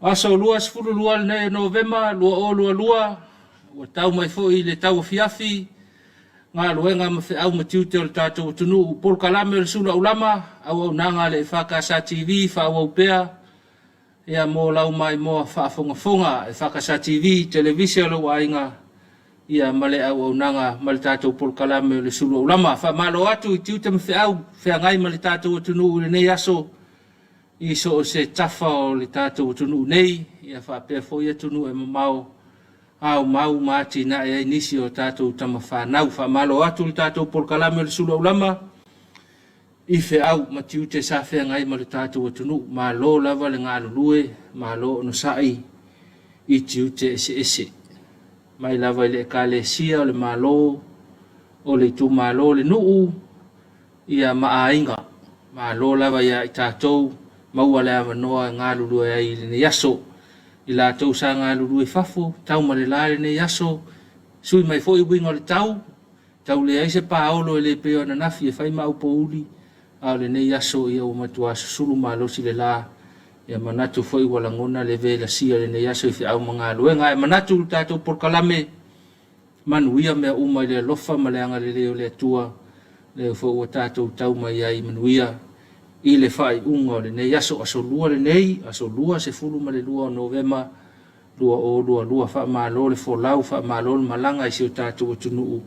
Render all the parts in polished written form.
Aso 22 lenei o Novema 2022, ua tau mai foi i le tauafiafi galuega ma feau ma tiute o le tatou atunuu. Polokalame o le Sula Aulama, auaunaga a le EFKS TV faaauau pea ia mo lau maimoa faafogafoga. EFKS TV, televise o lou aiga ia ma le auaunaga ma le tatou polokalame o le Sulu Aulama. Faamalo atu i tiute ma feau feagai ma le tatou atunuu i lenei aso i so o se tafa o le tatou atunuu nei, ia faapea foi atunuu e mamao aumau ma atinae ai nisi o tatou tama fanau. Faamalo atu le tatou polokalame o le Sulu Aulama i feau ma tiute sa feagai ma le tatou atunuu. Malo lava le galulue, malo onosai i tiute eseese. Mai lava i le Ekalesia, o le Malo, o le itumalo, o le nuu, ia ma aiga. Malo lava ia i tatou, maua le avanoa e galulue ai i lenei aso. I latou sa galulue i fafo, tau ma le la lenei aso, sui mai foi uiga o le tau, tau leai se paolo e le pei o ananafi e fai ma aupouli, a o lenei aso ia ua matua susulu malosi le la, ia manatu foi ua lagona le velasia i lenei aso i feau ma galuega. Ae manatu le tatou polokalame, Manuia mea uma i le alofa ma le agalelei o le Atua, lea foi ua tatou tau mai ai i manuia i le faaiuga o lenei aso, aso Lua lenei, aso Lua 12 o Novema 2022. Faamalo le folau, faamalo le malaga i si o tatou atunuu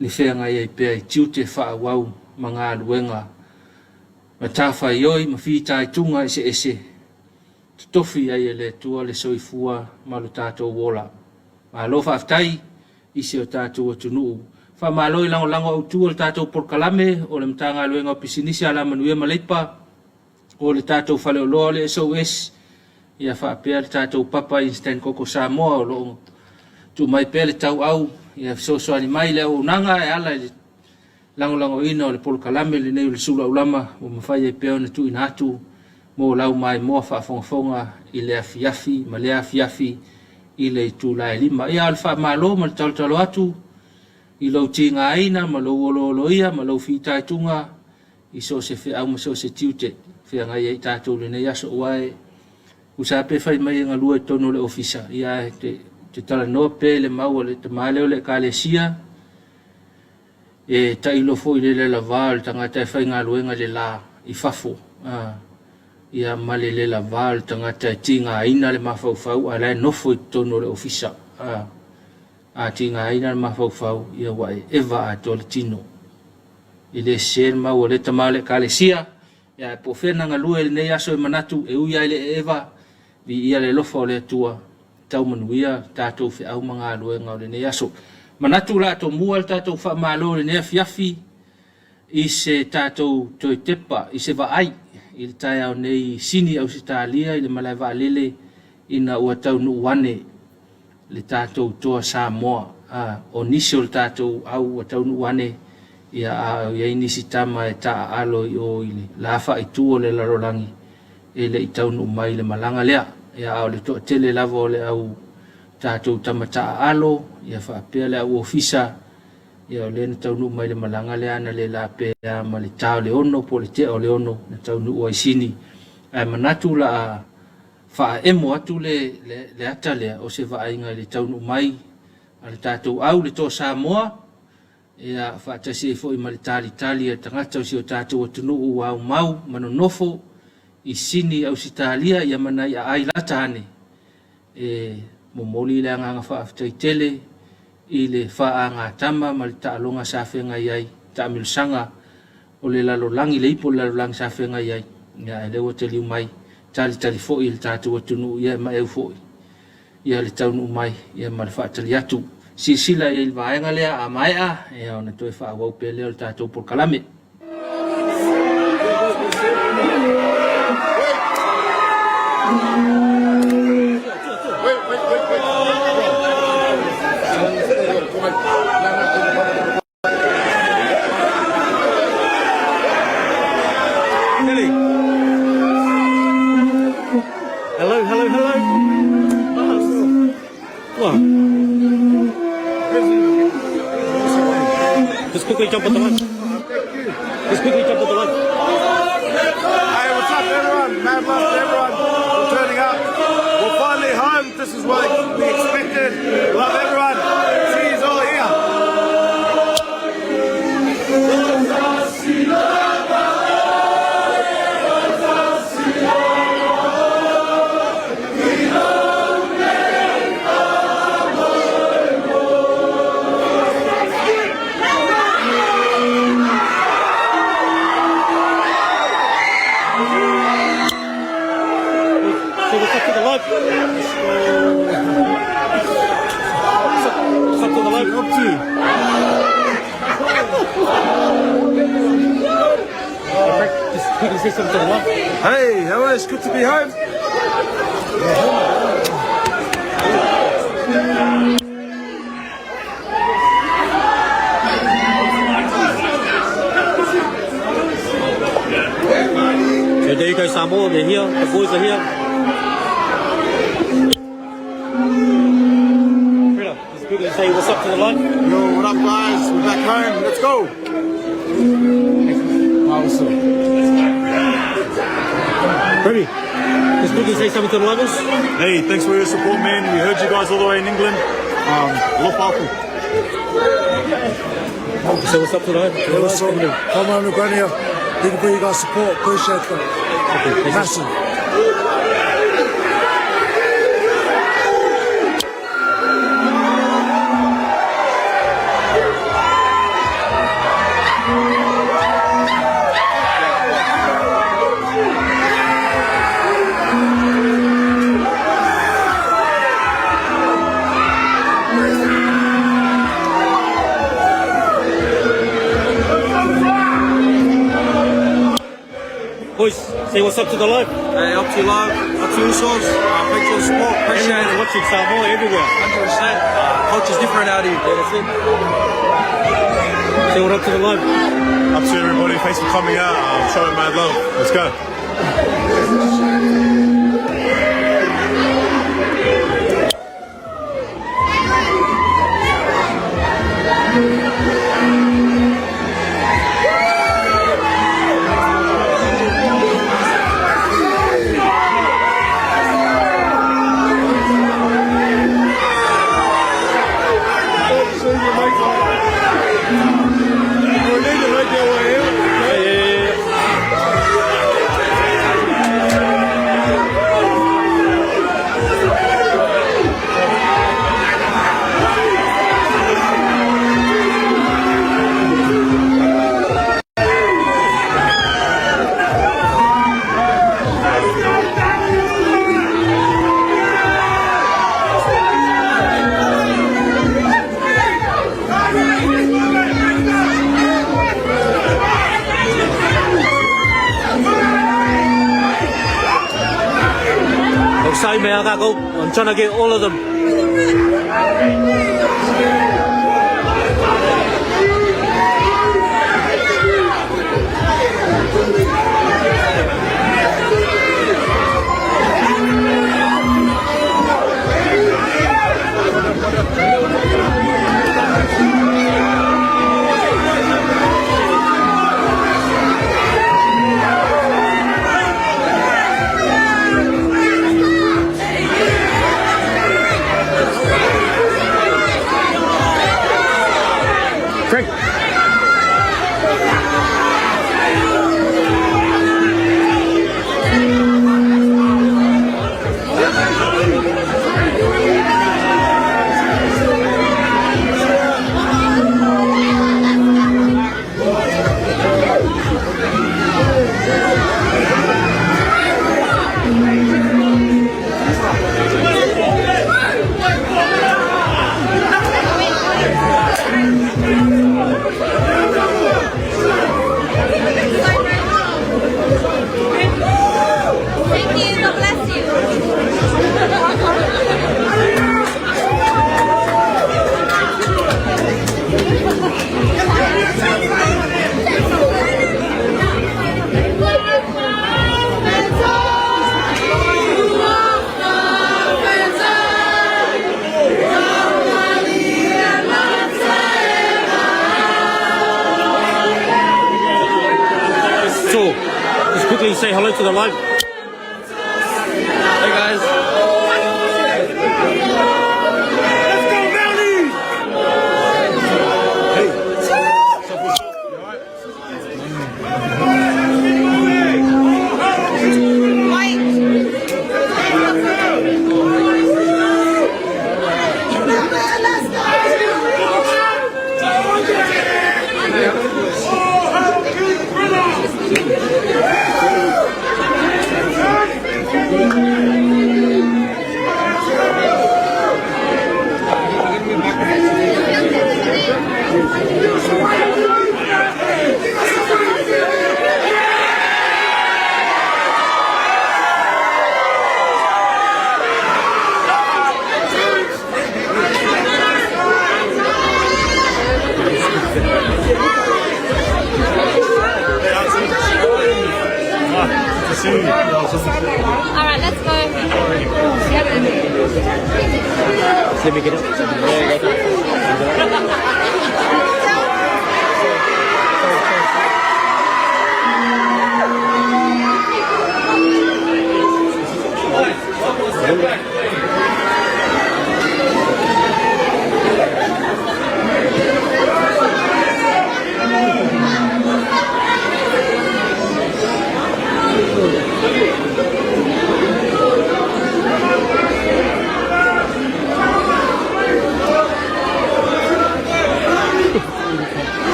le feagai ai pea i tiute faaauau ma galuega matafaioi ma fitaituga eseese totofi ai e le Atua le soifua ma lo tatou ola. Malo faafetai i si o tatou atunuu. Faamalo i lagolago autu o le tatou polokalame o le Matagaluega o Pisinisi, Alamanuia ma Leipa, o le tatou faleoloa o le SOS, ia faapea le tatou papa Instant Koko Samoa o lo o tuu mai pea le tauau ia fesoasoani mai i le auaunaga e ala i le lagolagoina o le polokalame lenei o le Sulu Aulama ua mafai ai pea ona tuuina atu mo lau maimoa faafogafoga i le afiafi ma lea afiafi i le itula e 5. Ia, a o le faamalo ma le talotalo atu i lou tigaina ma lou olooloia ma lou fitaituga i so o se feau ma so o se tiute feagai ai tatou i lenei aso, aua e tusa lava pe fai mai e galue i totonu o le ofisa, ia ae te talanoa pea i le mau a le tama lea o le Ekalesia, E tailo foi i le lelava o le tagata e faigaluega i le la i fafo, a, ia ma le lelava o le tagata e tigaina le mafaufau a o la e nofo i totonu o le ofisa. A, a tigaina le mafaufau, ia ua e eva atoa le tino. E le sese le mau a lea tama o le Ekalesia, ia ae po o fea na galue i lenei aso e manatu e ui lava i le eva, viia le alofa o le Atua, tau manuia tatou feau ma galuega o lenei aso. Manatu o le a tomua le tatou faamalo i lenei afiafi i se tatou toe tepa i se vaai i le taeao nei i Sini, Ausetalia i le malae vaalele ina ua taunuu ane le tatou toa Samoa. A, o nisi o le tatou au ua taunuu ane, ia a o i ai nisi tama e taaalo i o i le la faaitu o le lalolagi e le i taunuu mai i le malaga lea. Ia, a o le toatele lava o le au tatou tama taaalo, ia faapea le au ofisa, ia o lea na taunuu mai i le malaga lea analeila pe a ma le ta o le 6 po o le tea o le 6 na taunuu ai Sini. Ae manatu o le a faaemo atu le, le, le ata lea o se vaaiga i le taunuu mai a le tatou au, le Toa Samoa, ia faatasi ai foi ma le talitali a tagata o si o tatou atunuu ua aumau ma nonofo i Sini, Ausetalia, ia ma nai aai lata ane, e momoli le agaga faafetai tele i le faagatama ma le taaloga sa feagai ai, taamilosaga o le lalolagi, le ipu o le lalolagi sa feagai ai, ia ae lea ua taliu mai, talitali foi e le tatou atunuu, ia e maeu foi ia le taunuu mai ia ma le faatali atu. Silasila i ai i le vaega lea, a maea ia ona toe faaauau pea lea o le tatou polokalame. Kelly. Hello, hello, hello. What? Just quickly jump on the mic. Just quickly jump on the mic. Hey, what's up, everyone? Mad love to everyone for turning up. quickly say something to the live. Hey, how are you? It's good to be home. So there you go, Samoa. They're here. The boys are here. Freda, just quickly say what's up to the live. Yo, what up, guys? We're back home. Let's go. Awesome. Remy, just quickly say something to the livers. Hey, thanks for your support, man. We heard you guys all the way in England. Alofa aku. Say what's up to the live. Hey, what's up? Come on, Lugania. Thank you for your guys' support. Appreciate that. Massive. Boys, say what's up to the live. Hey, up to you, live. Up to you, Usos. Thanks for the support. Appreciate Everyone's it. watching Samoa everywhere. 100%. Culture's different out here. Yeah, that's it. Say what up to the live. Up to everybody. Thanks for coming out. Showing mad love. Let's go. We need to make our way out. Yeah, yeah, yeah. Sorry, man, I gotta go. I'm trying to get all of them. Frank. Thank you. God bless you. So, just quickly say hello to the live. Hey, guys. Let's go, Mounties! Hey. Let's go. see you. All right, let's go. Let me get it.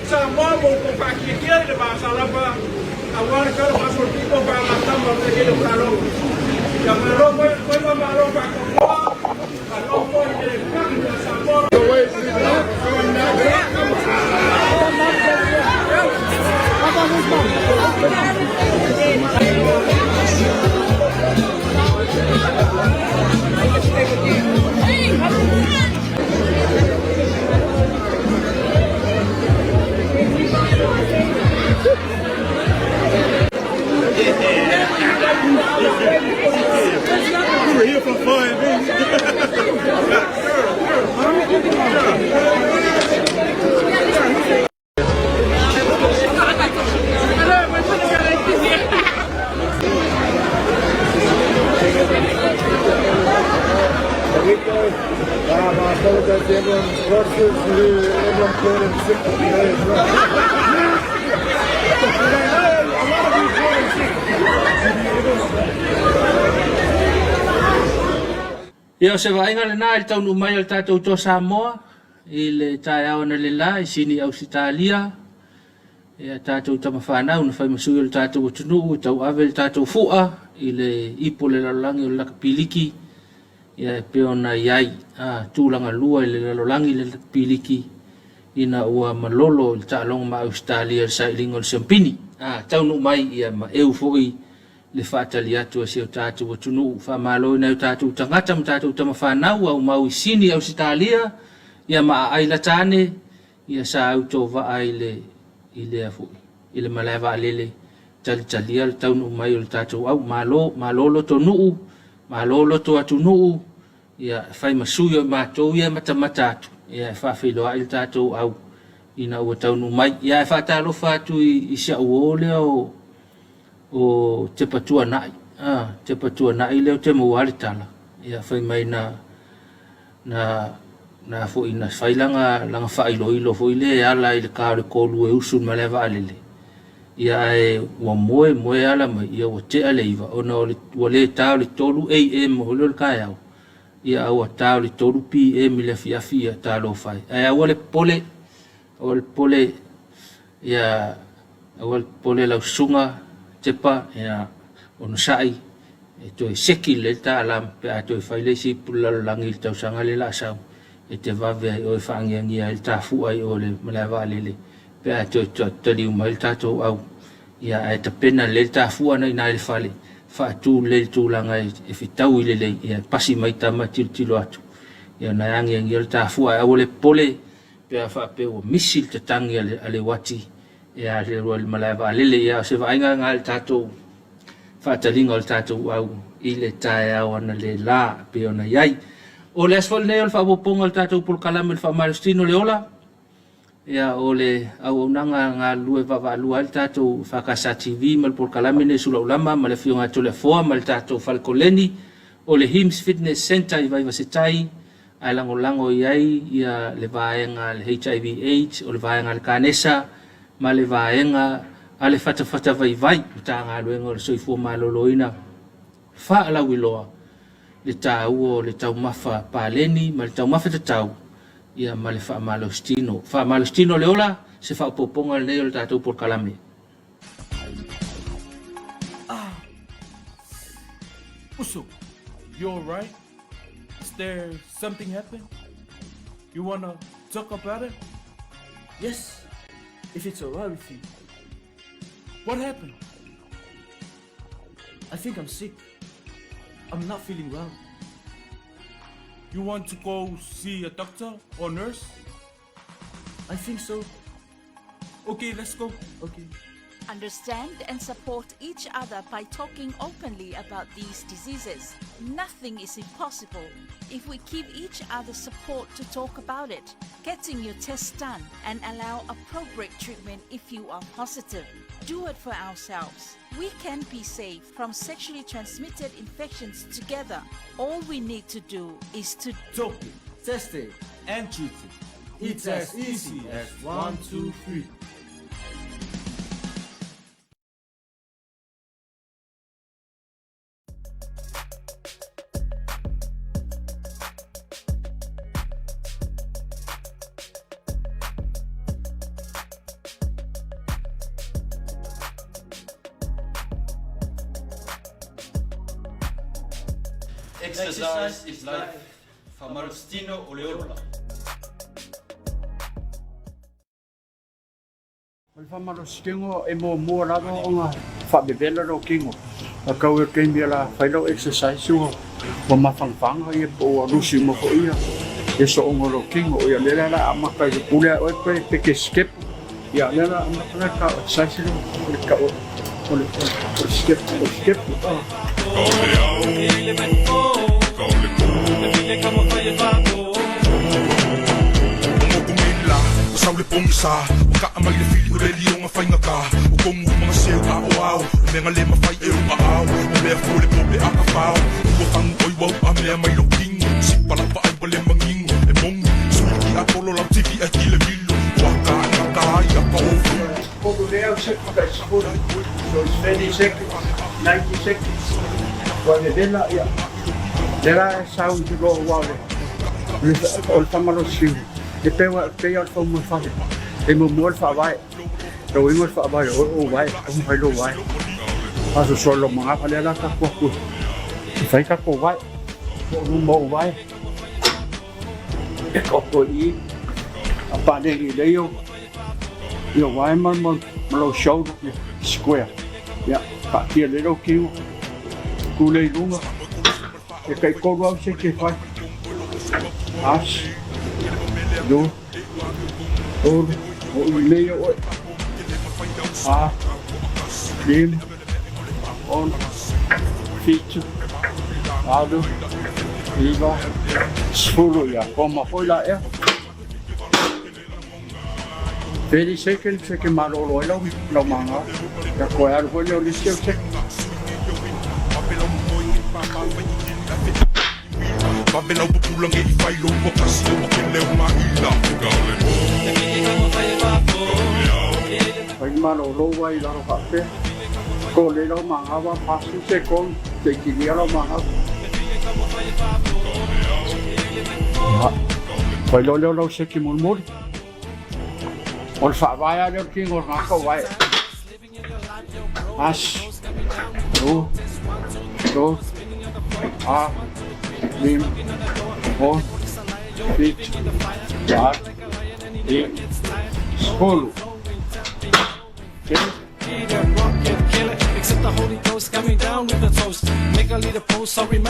Samoa ua outou faakiakia i le vaasalapa aua le tala faasolopito faamatama o le tele o taaloga. Ia malo foi le faiva, malo faatoatoa, malo foi le paki a Samoa. We were here for fun, man. I apologize to everyone's relatives who everyone called in sick today as well. A lot of you called in sick. Ia, o se vaaiga lenā i le taunuu mai o le tatou Toa Samoa i le taeao analeila i Sini, Ausetalia, ia tatou tama fanau na fai ma sui o le tatou atunuu e tauave le tatou fu'a i le ipu o le lalolagi o le lakapiliki, ia e pei ona i ai a tulaga lua i le lalolagi le lakapiliki ina ua malolo i le taaloga ma Ausetalia i le sailiga o le siampini. A taunuu mai ia ma eu foi le faatali atu a si o tatou atunuu. Faamalo i nai o tatou tagata ma tatou tama fanau aumau i Sini, Ausetalia, ia ma aai lata ane, ia sa autovaa i le i lea foi i le malae vaalele talitalia le taunuu mai o le tatou au. Malo, malo loto nuu, malo loto atunuu, ia e fai ma sui o i matou ia e matamata atu, ia e faafeiloai le tatou au ina ua taunuu mai. Ia e faatalofa atu i si au uo lea o o Tepa Tuanai, a Tepa Tuanai lea ou te maua le tala, ia fai mai na na na foi na fai lana lana faailoilo foi lea e ala i le ka o le 3 e usu i le malae vaalele, ia ae ua moe moe ala mai, ia ua tea le 9 ona o le ua le ta o le 3 AM foi lea o le taeao, ia a ua ta o le 3 PM i le afiafi, ia talofa e. Ae aua le popole, aua le popole, ia aua le popole lau susuga Tepa, ia onosai e toe seki lelei le ta alarm pe a toe fai le isi ipu i le lalolagi i le tausaga lea o le a sau, e te vave ai oe e faagiagia ai le tafu'a i o le malae vaalele pe a toe taliu mai le tatou au. Ia ae tapena lelei le tafu'a na i ina i le fale, faatu lelei le tulaga e fetaui lelei, ia e pasi mai tama e tilotilo atu, ia ona e agiagia le tafu'a. Ae aua le popole pe a faapea ua misi le tatagi a le uati. Ia, le rua i le malae vaalele, ia, o se vaaiga lena i le tatou faataliga o le tatou au i le taeao analeila e pei ona i ai. O le aso foi lenei o le faaopoopoga o le tatou polokalame o le faamalositino o le ola, ia, o le auaunaga galulue vaavaalua ai le tatou EFKS TV ma le polokalame lenei o Sulaulama ma le Afioga ia Toleafoa ma le tatou fale koleni o le HIMS Fitness Centre i Vaivasetai, ae lagolago i ai ia le vaega a le HIV AIDS, o le vaega a le Kanesa ma le vaega a le Fatafata Vaivai, Matagaluega o le Soifua Maloloina, faalauiloa le taua o le taumafa paleni ma le taumafa tatau ia ma le faamalositino. Faamalositino le ola, se faaopoopoga lenei o le tatou polokalame. Ah. Uso, you alright? Is there something happen? You wanna talk about it? Yes, if it's alright with you. What happened? I think I'm sick. I'm not feeling well. You want to go see a doctor or nurse? I think so. Okay, let's go. Okay. Understand and support each other by talking openly about these diseases. Nothing is impossible if we give each other support to talk about it. Getting your tests done and allow appropriate treatment if you are positive. Do it for ourselves. We can be safe from sexually transmitted infections together. All we need to do is to talk it, test it, and treat it. It's as easy as 1, 2, 3. Exercise is life. Faamalositino o le ola. O le faamalositino e muamua lava ona faavevela lou tino. A tau i le taimi o le a fai lau exercise ua ua mafanafana ia po ua lusi uma foi ia ia sooga o lou tino. Ia lea la o le a amata i le pule a oe pe pe te step. Ia lea la amata la tau exercise lea o le tau o le o le step o le step. So it's 30 seconds, 90 seconds. Ua vevela, ia. Lea la e sau i loa ua o le, o le faamalosiu. E pei ua pei o le fau mo le fale. E muamua le faavae. Lou uiga o le faavae o oe o ou vae, taumafai lou vae. Faasoasoa lou magafa lea la tatou atu e fai tatou vae. Toalua ma ou vae. E taoto i i. A paleni lelei ou Ia wae ma, ma, ma lou shoulder, ia, square. Ia, taatia lelei lou tino, tu lea i luga. E taitolu au seke e fai. Asi, lua, tolu, o i lelei ia oe. Fa, lima, ono, fitu, valu, iva, sefulu, ia, koma foi la ea. 30 seconds e ke malolo ai lau, lau maga. Ia koe alu foi lea o le isi au seke. Fai le malolo ai i lalo faapea. Ko le lau maga wa pasu sekon, te i kilia lau maga. Ia, fai loa lea o lau seke mulimuli. O le faavae lava lea o le tino o le tagata o vae. Tasi, lua, tolu, fa, lima, ono, fitu, valo, dimy, sefolo. Telo.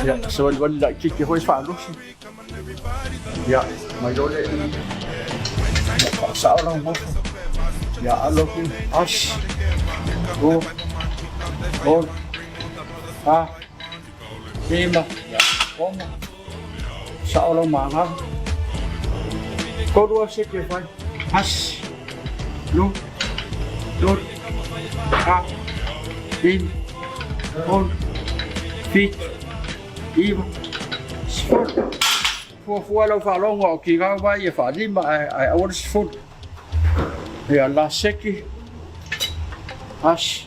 Ia, savalivali laitiiti foi faalosi. Ia, mai loa lea i faasao lau nofo. Ia alo atu tasi, lua, tolu, fa, lima, ia koma, sao lau magava. Tolu lava seke e fai, tasi, lua, tolu, fa, lima, ono, fitu, iva, sefulu. Fuafua lau faalogo a o kigau vai e faalima ae ae aua le sefulu. Ia la seki tasi.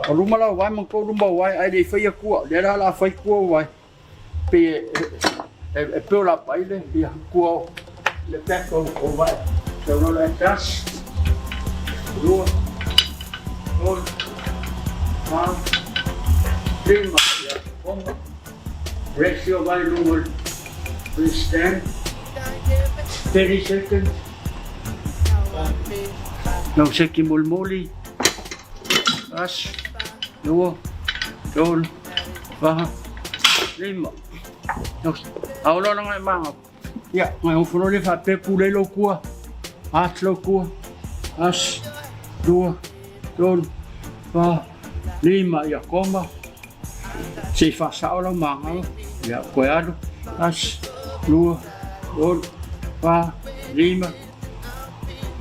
O luma lau vae ma kou luma o vae ae le i faia kua. Lea la o le a fai kua o vae. Pei e e e pei o la pai le ia kua o le back o o vae. Sau loa le tasi, lua, tolu, fa, lima, ia koma. Rest your vai luga o le stand. 30 seconds. Lau seki molimoli. Tasi, lua, tolu, fa, lima. A o loa ngai manga. Ia, ngai o folo le faapea pulei lou kua. Ati lou kua. Tasi, lua, tolu, fa, lima. Ia, koma. Se i faasao lau magalo. Ia, toe alu. Tasi, lua, tolu, fa, lima.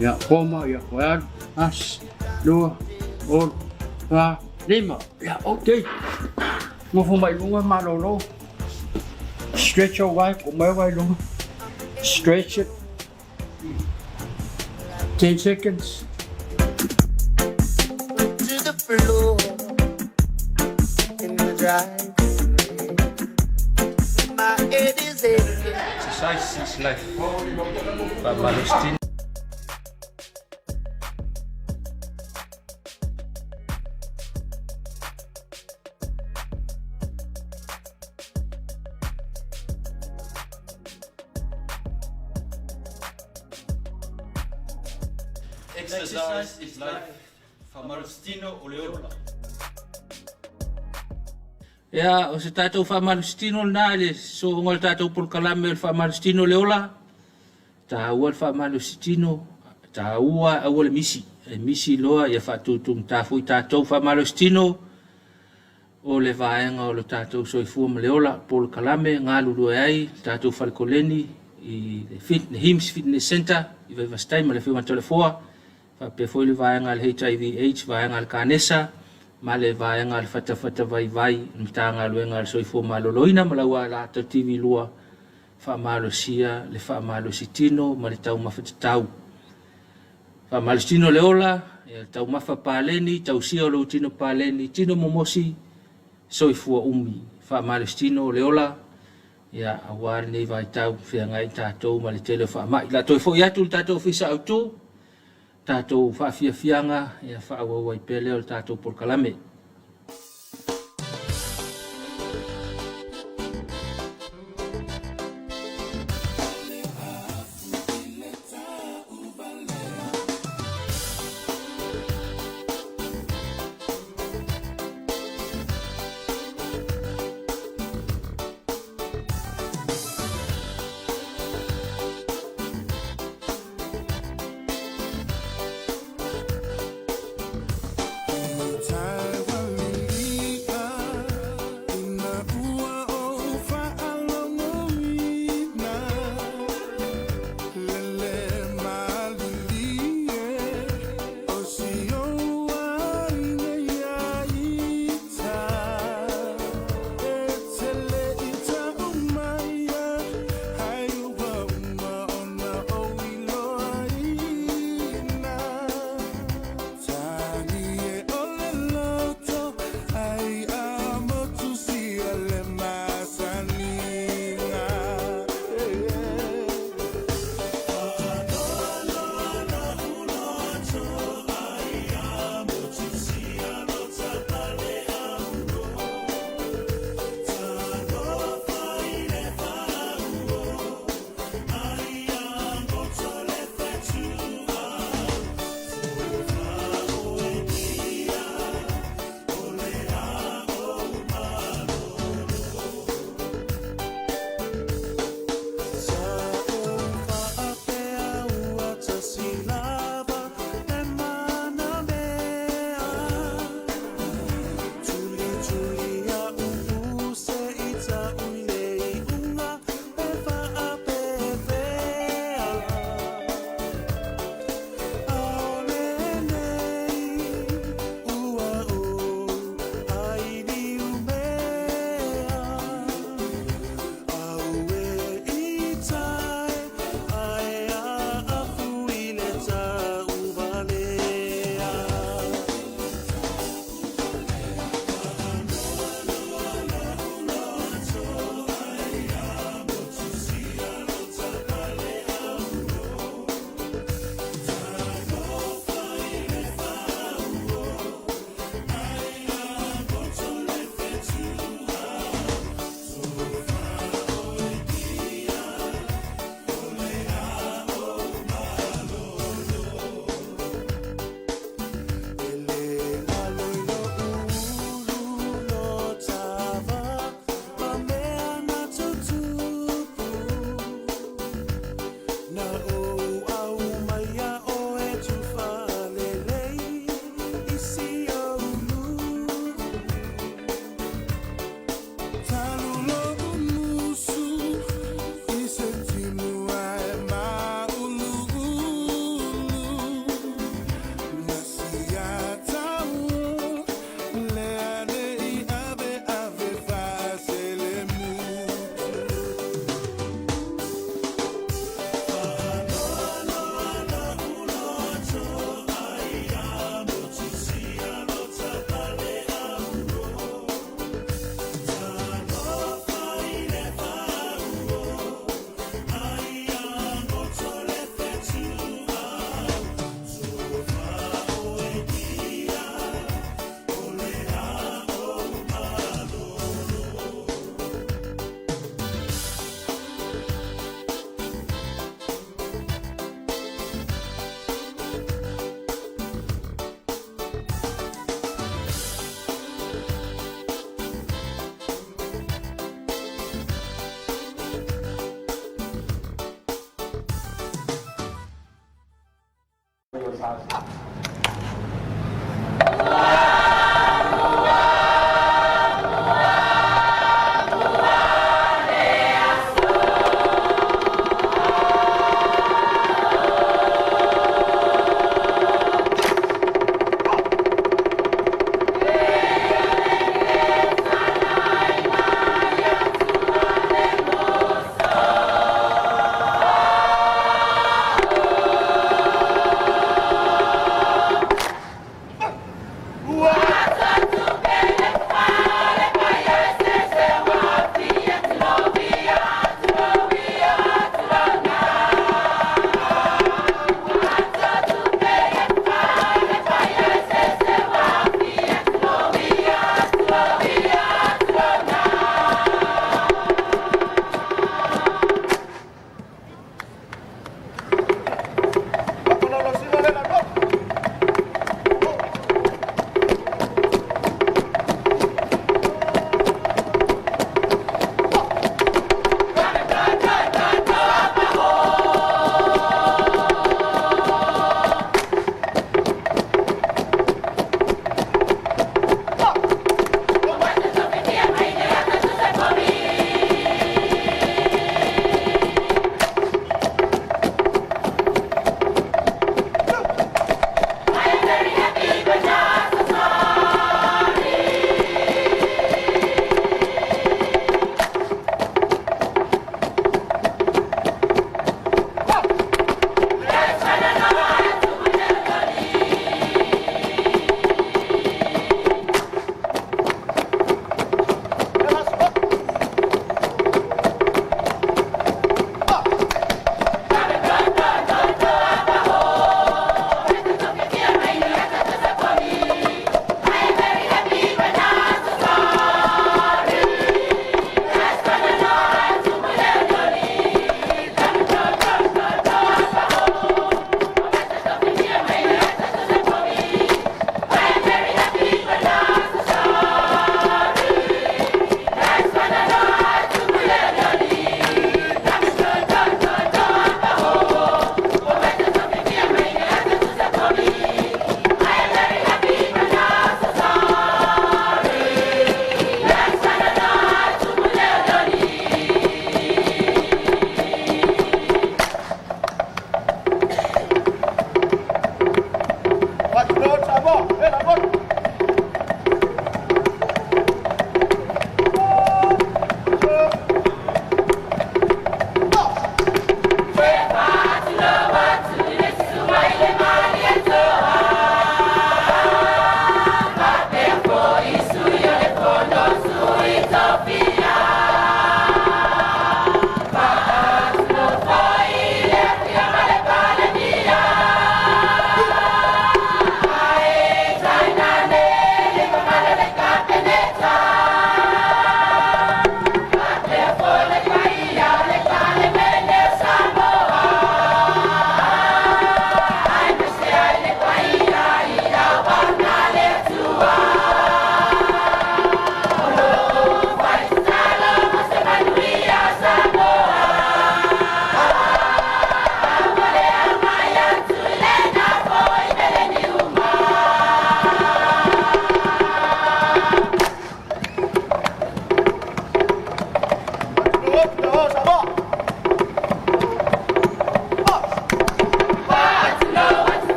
Ia, koma. Ia, toe alu. Tasi, lua, tolu, fa, lima. Ia, okay. Nofo mai luga malolo. Stretch your wae, ko mai wae luga. Stretch it. 10 seconds. To the floor in the driveway. My head is aching. Exercise is life. Faamalosi Exercise is life. Faamalositino o le ola. Ia, o se tatou faamalositino lena i le sooga o le tatou polokalame o le faamalositino o le ola. Taua le faamalositino, taua aua le misi. E misi loa ia faatutugata foi tatou faamalositino o le vaega o lo tatou soifua ma le ola, polokalame galulue ai le tatou fale koleni i le fit, le HIMS Fitness Centre i Vaivasitai ma le Afioga Toleafoa, faapea foi le vaega a le HIV AIDS, vaega a le Kanesa ma le vaega a le Fatafata Vaivai, le Matagaluega a le Soifua Maloloina ma lau Alataua TV 2 faamalosia le faamalositino ma le taumafa tatau. Faamalositino le ola, ia le taumafa paleni, tausia o lou tino paleni, tino momosi, soifua umi. Faamalositino le ola, ia aua lenei vaitau feagai tatou ma le tele o faamai. O le a toe foi atu i le tatou Ofisa Autu, tatou faafiafiaga, ia faaauau ai pea lea o le tatou polokalame.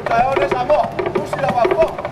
Taeao lenei Samoa, tusi lau faafofoga.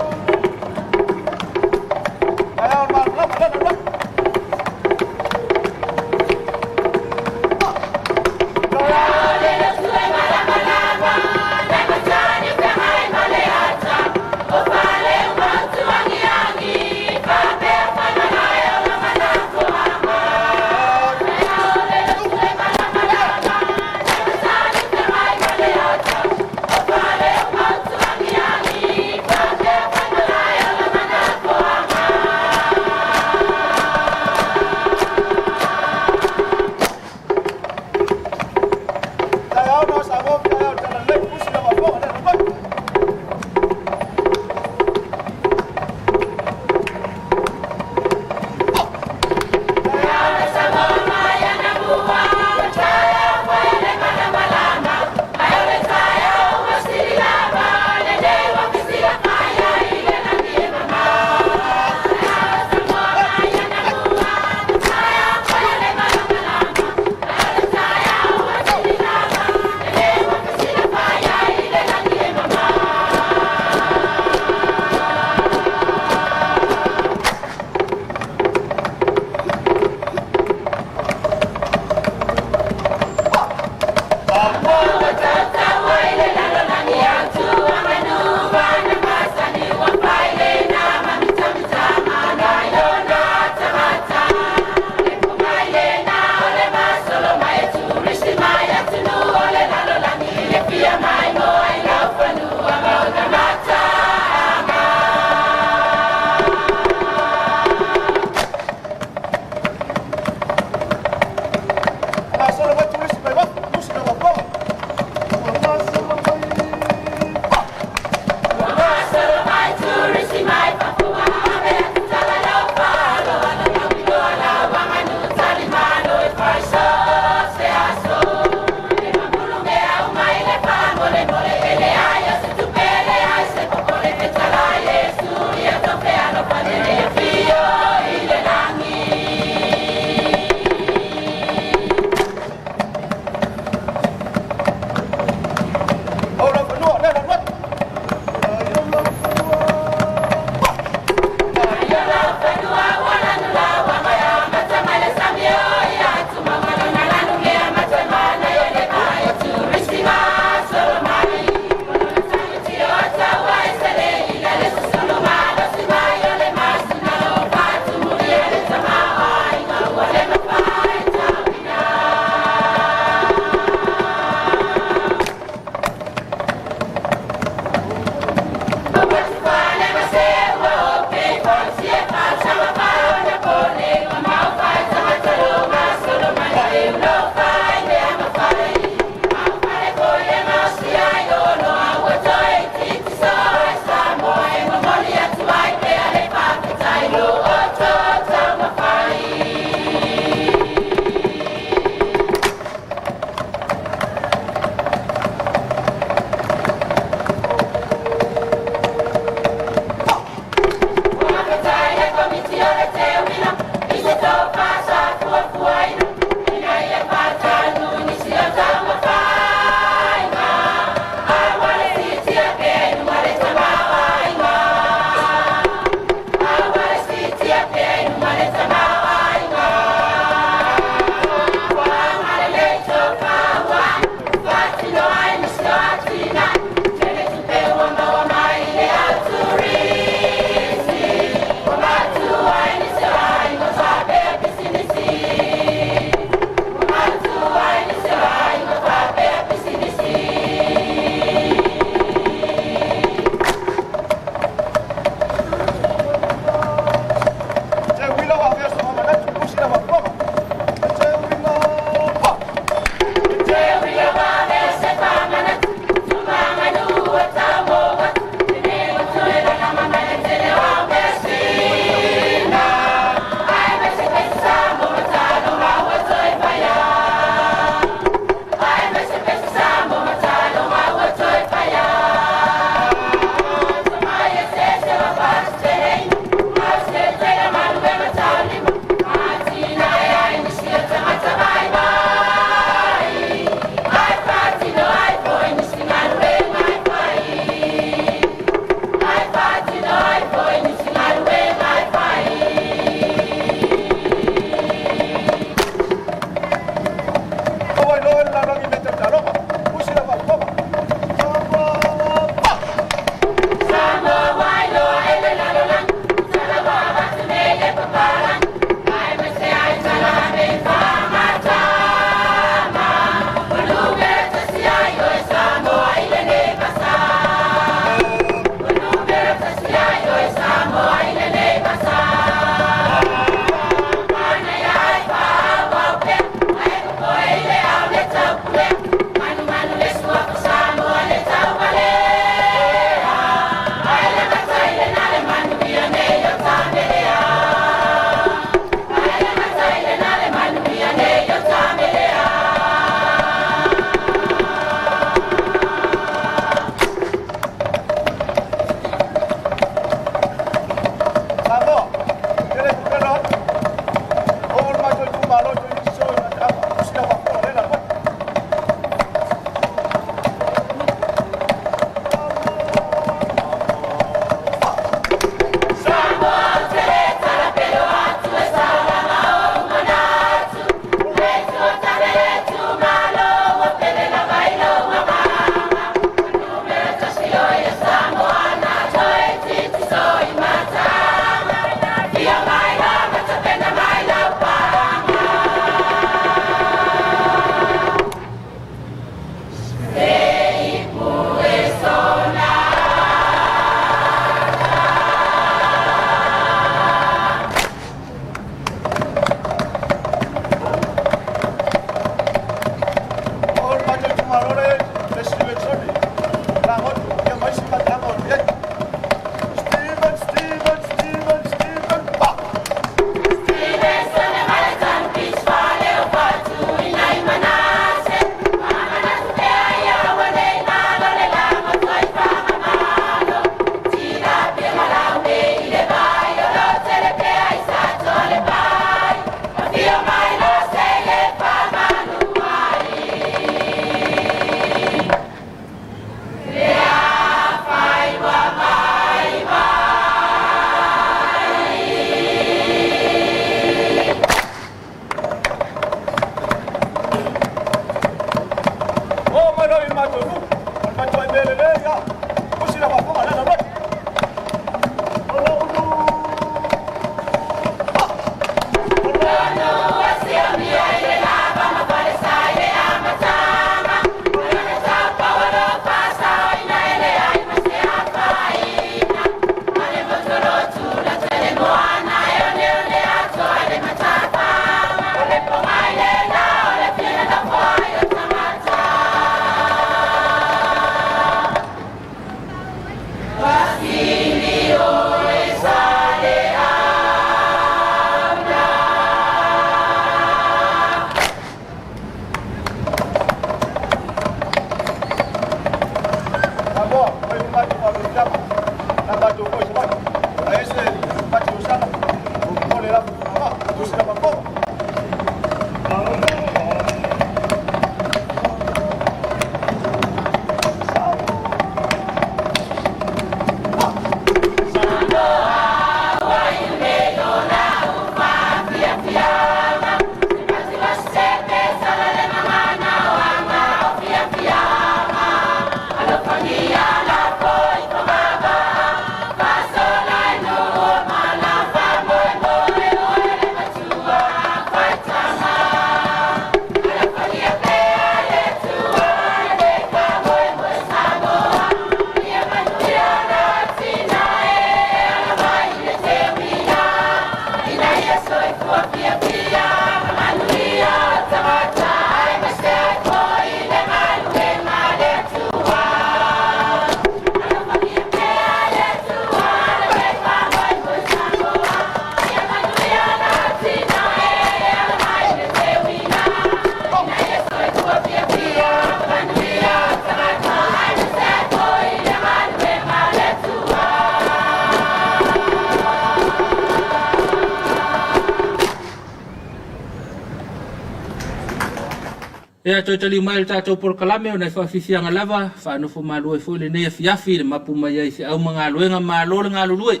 Ia, toe taliu mai i le tatou polokalame o nai faafiafiaga lava, faanofo malu ai foi lenei afiafi i le mapu mai ai i feau ma galuega, malo le galulue.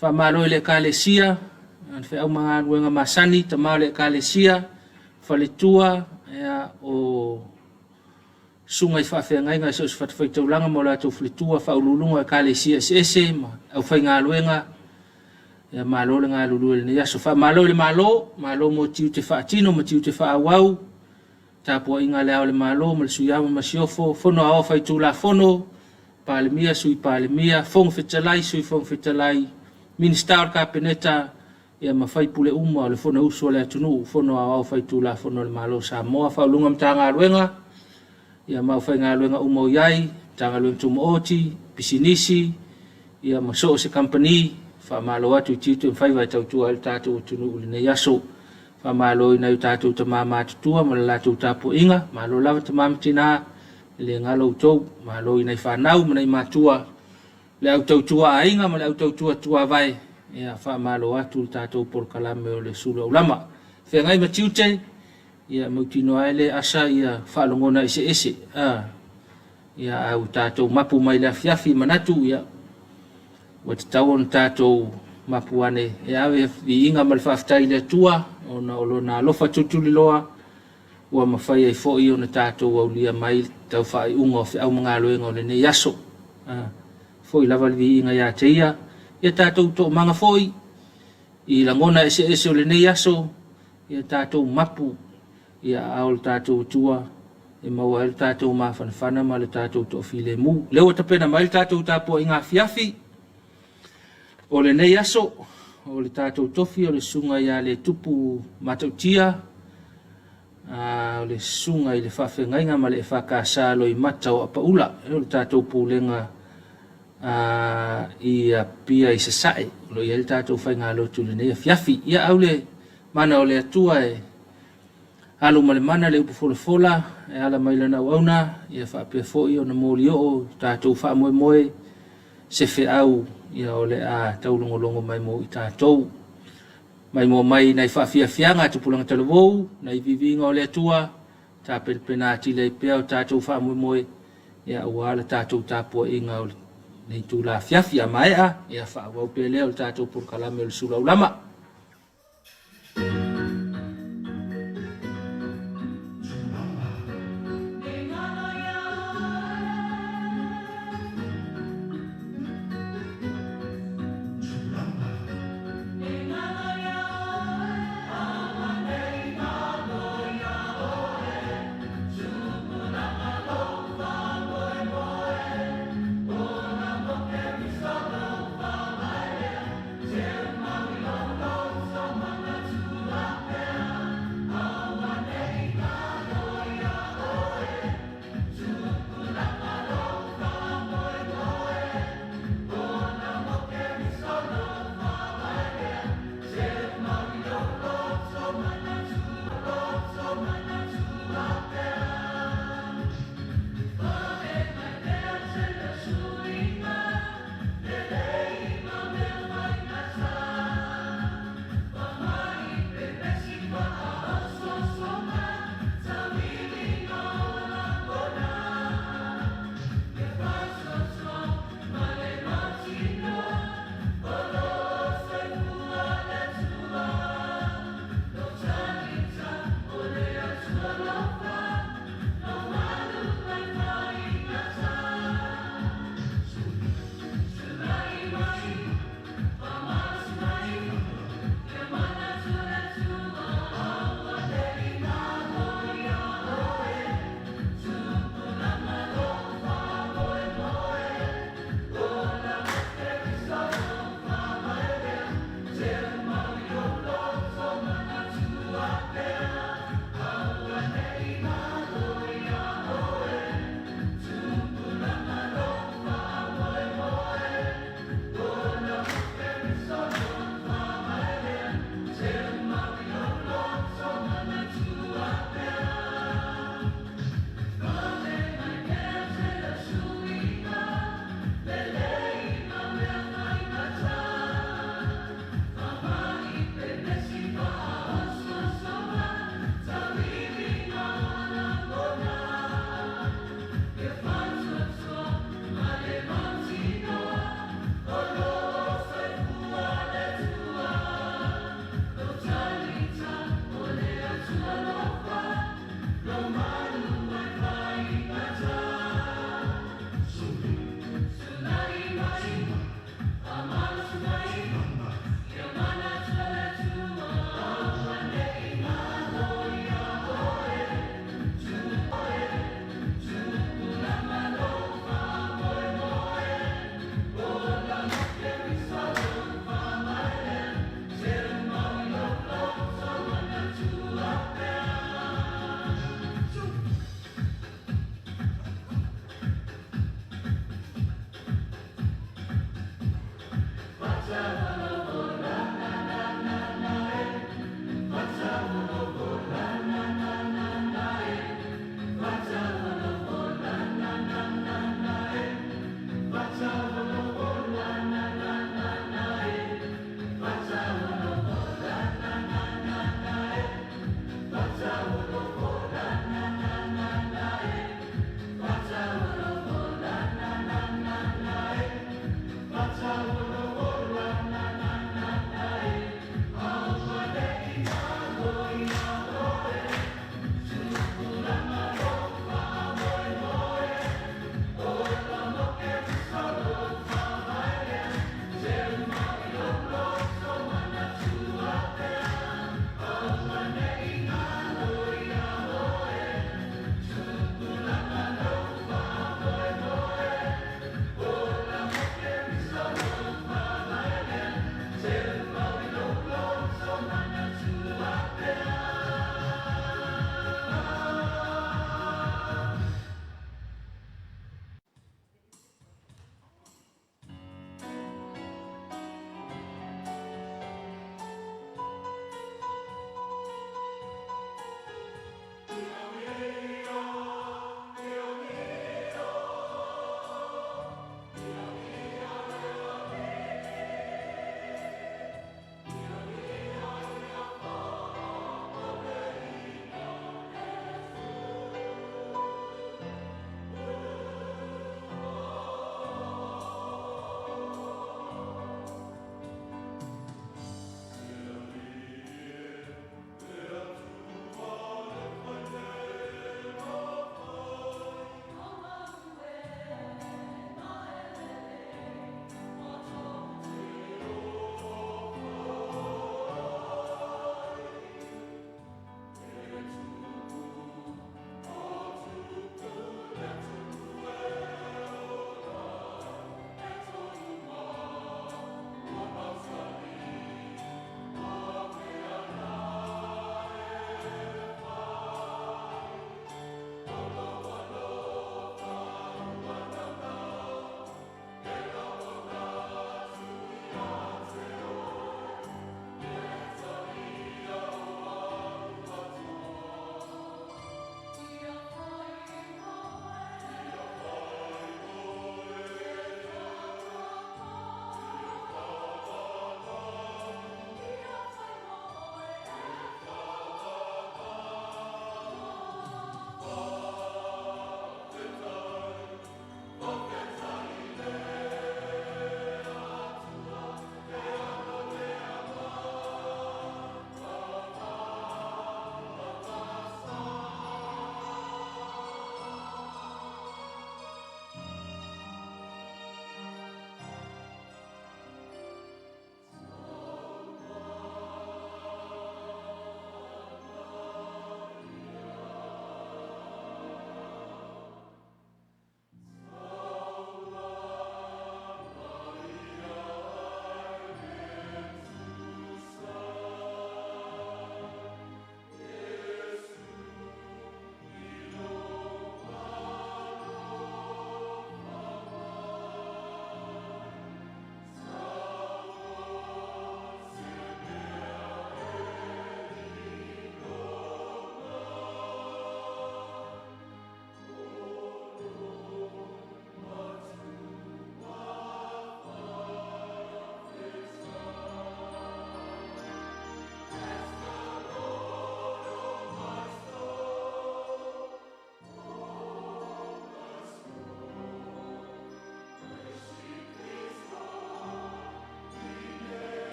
Faamalo i le Ekalesia, le feau ma galuega masani, tama o le Ekalesia, faletua, ia, o susuga i faafeagaiga i so o se fatafaitaulaga ma o latou faletua, faauluuluga o Ekalesia eseese ma aufaigaluega, ia malo le galulue i lenei aso. Faamalo i le Malo, malo mo tiute faatino ma tiute faaauau, tapuaiga a Le Ao o le Malo ma le Sui Ao ma le Masiofo, Fono Aoao Faitulafono, Palemia, Sui Palemia, Fofoga Fetalai, Sui Fofoga Fetalai, Minisita o le Kapeneta, ia ma sui usufono uma o le Fonousu a le atunuu, Fono Aoao Faitulafono a le Malo o Samoa, Ofisa Sili o Pulega o Matagaluega, ia ma aufaigaluega uma o i ai, Matagaluega Tumaoti, Pisinisi, ia ma so o se kamupani. Faamalo atu i tiute ma faiva e tautua ai le tatou atunuu i lenei aso. Faamalo i nai o tatou tama matutua ma le latou tapuaiga. Malo lava tama ma tina, e le galo outou. Malo i nai fanau ma nai matua, le au tautua aiga ma le au tautua tuavae. Ia faamalo atu le tatou polokalame o le Sulu Aulama. Feagai ma tiute, ia mautinoa ai le asa ia faalogona eseese. Ia a ua tatou mapu mai le afiafi manatu ia ua tatau ona tatou mapu ane e ave viiga ma le faafetai i le Atua ona o lona alofa tulituliloa ua mafai ai foi ona tatou aulia mai le tau faaiuga o feau ma galuega o lenei aso. Foi lava le viiga ia te ia. Ia tatou toomaga foi i lagona eseese o lenei aso, ia tatou mapu i aao o le tatou Atua e maua ai le tatou mafanafana ma le tatou toafilemu. Lea ua tapena mai le tatou tapuaiga afiafi o lenei aso, o le tatou tofi o le Susuga ia Letupu Matautia, o le Susuga i le Faafeagaiga ma le EFKS Loimata o Apaula, o le tatou pulega i Apia i Sasae, o lo o i ai le tatou faigalotu i lenei afiafi. Ia au le mana o le Atua e alu ma le mana le upu folafola e ala mai lana auauna, ia faapea foi ona molioo tatou faamoemoe se feau ia o le a taulogologo mai mo i tatou. Maimoa mai nai faafiafiaga a tupulaga talavou, nai viiviiga o le Atua, tapenapena atili ai pea o tatou faamoemoe ia aua le tatou tapuaiga o lenei itula afiafi. A maea, ia faaauau pea lea o le tatou polokalame o le Sulaulama.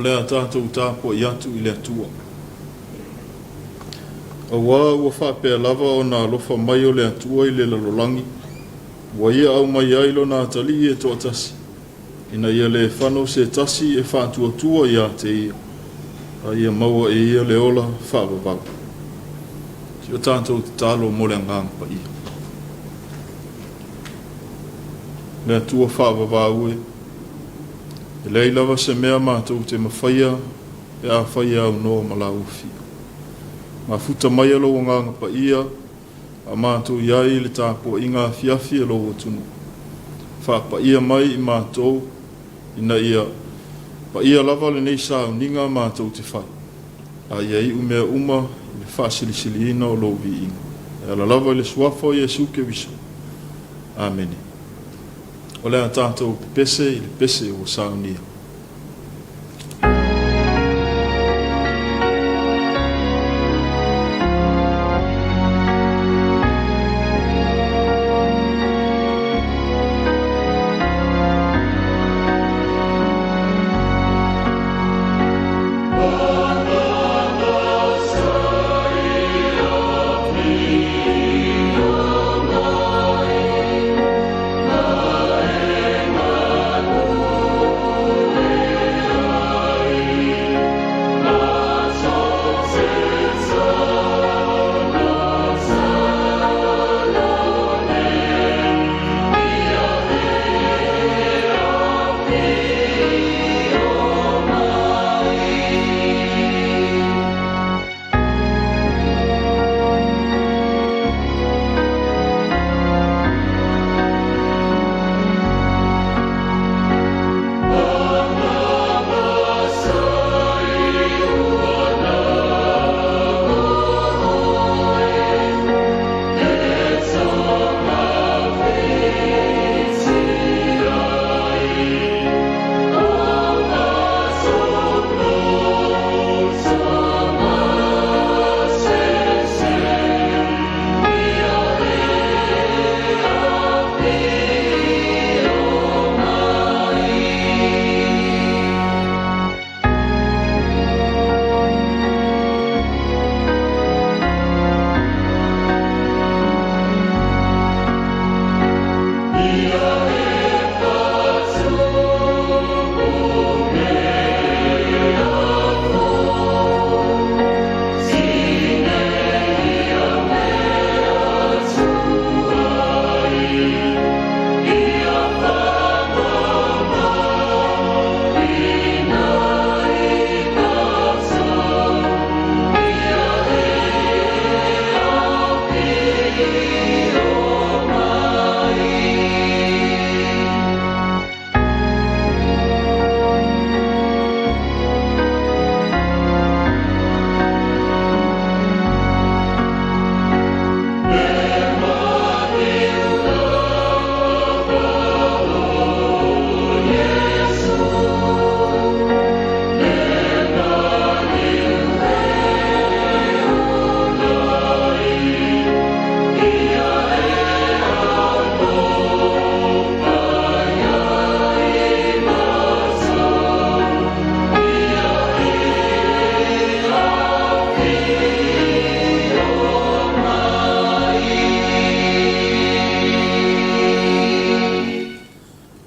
O le a tatou tapuai atu i le Atua. Auā ua faapea lava ona alofa mai o le Atua i le lalolagi, ua Ia aumai ai Lona Atalii e toatasi, ina ia le fano se tasi e faatuatua iā te Ia, a ia maua e ia le ola faavavau. Si o tatou tatalo mo le Agaga Paia. Le Atua faavavau e, e leai lava se mea matou te mafaia pe afai e aunoa ma la ua fia. Mafuta maia Lou Agaga Paia a matou i ai i le tapuaiga afiafi a Lou atunuu. Faapaia mai i matou ina ia paia lava lenei sauniga matou te fai, a ia iu mea uma i le faasilisiliina o Lou viiga. E ala lava i le Suafa o Iesu Keriso. Amene. O le a tatou pepese i le pese ua saunia.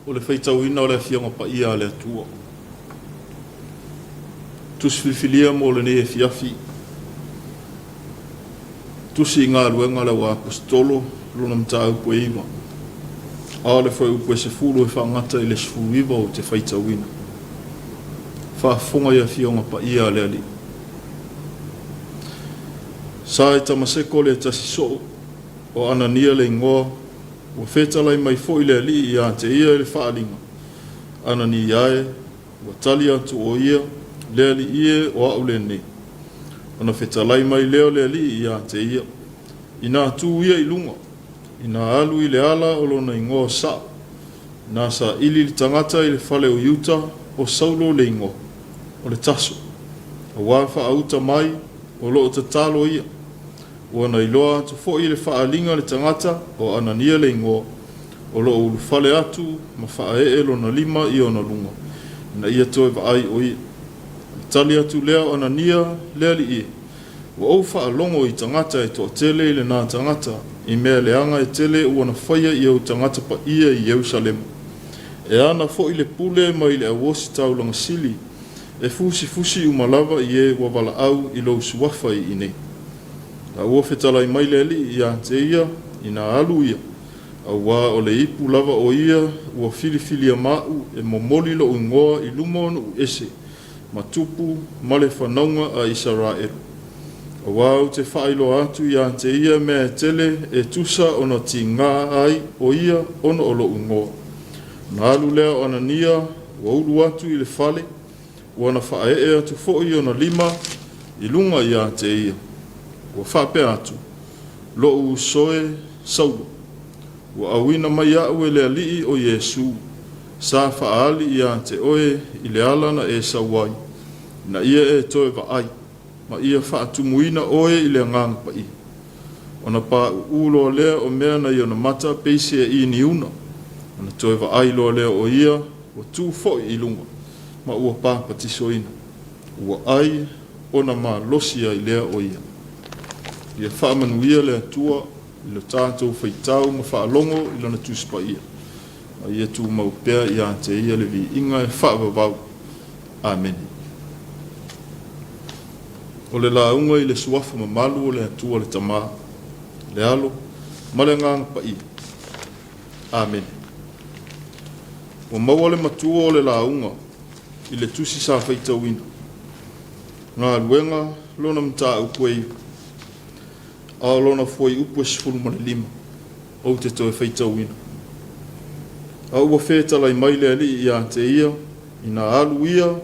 O le faitauina o le Afioga Paia a le Atua. Tusi filifilia mo lenei afiafi. Tusi i Galuega a le Auaposetolo, lona mataupu e 9. A o le fuaiupu e 10 e faagata i le 19 ou te faitauina. Faafofoga i Afioga Paia a le Alii. Sa i Tamaseko le tasi soo, o Anania le igoa, ua fetalai mai foi le Alii ia te ia i le faaaliga, Anania e, ua tali atu o ia, Le Alii e, o au lenei. Ona fetalai mai lea o le Alii ia te ia, Inā tu ia i luga, inā alu i le ala o lona igoa sao, inā saili le tagata i le fale o Iuta, o Saulo le igoa, o le Taso, auā faauta mai, o lo o tatalo ia. Ua na iloa atu foi i le faaaliga le tagata, o Anania le igoa, o lo o ulufale atu ma faaee lona lima i ona luga, ina ia toe vaai o ia. Ona tali atu lea o Anania, Le Alii e, ua ou faalogo i tagata e toatele i lena tagata, i mea leaga e tele ua na faia i ou tagata paia i Ierusalema. E ana foi le pule mai le auositaulaga sili, e fusifusi uma lava i e ua valaau i lou suafa i inei. A ua fetalai mai le Alii ia te ia, ina alu ia, auā o le ipu lava o ia ua filifilia maʻu e momoli loʻu igoa i luma o nuu ese ma tupu ma le fanauga a Isaraelu. Auā ou te faailoa atu ia te ia mea e tele e tusa ona tigā ai o ia ona o loʻu igoa. Ona alu lea o Anania, ua ulu atu i le fale, ua na faaee atu foi ona lima i luga ia te ia, ua faapea atu, Loʻu uso e, Saulo, ua auina mai aʻu e le Alii o Iesu, sa faaali ia te oe i le ala na e sau ai, ina ia e toe vaai, ma ia faatumuina oe i le Agaga Paia. Ona paʻuʻu loa lea o mea na i ona mata peisea i niuna, ona toe vaai loa lea o ia ua tu foi i luga, ma ua papatisoina, ua ai ona malosi ai lea o ia. Ia faamanuia le Atua i lo tatou faitau ma faalogo i Lana Tusi Paia, ma ia tumau pea ia te Ia le viiga e faavavau. Amene. O le lauga i le Suafa mamalu o le Atua le Tama, le Alo, ma le Agaga Paia. Amene. Ua maua le matua o le lauga i le tusi sa faitauina. Galuega lona mataupu e iu, a o lona fuaiupu e 15 ou te toe faitauina. A ua fetalai mai le Alii ia te ia, ina alu ia,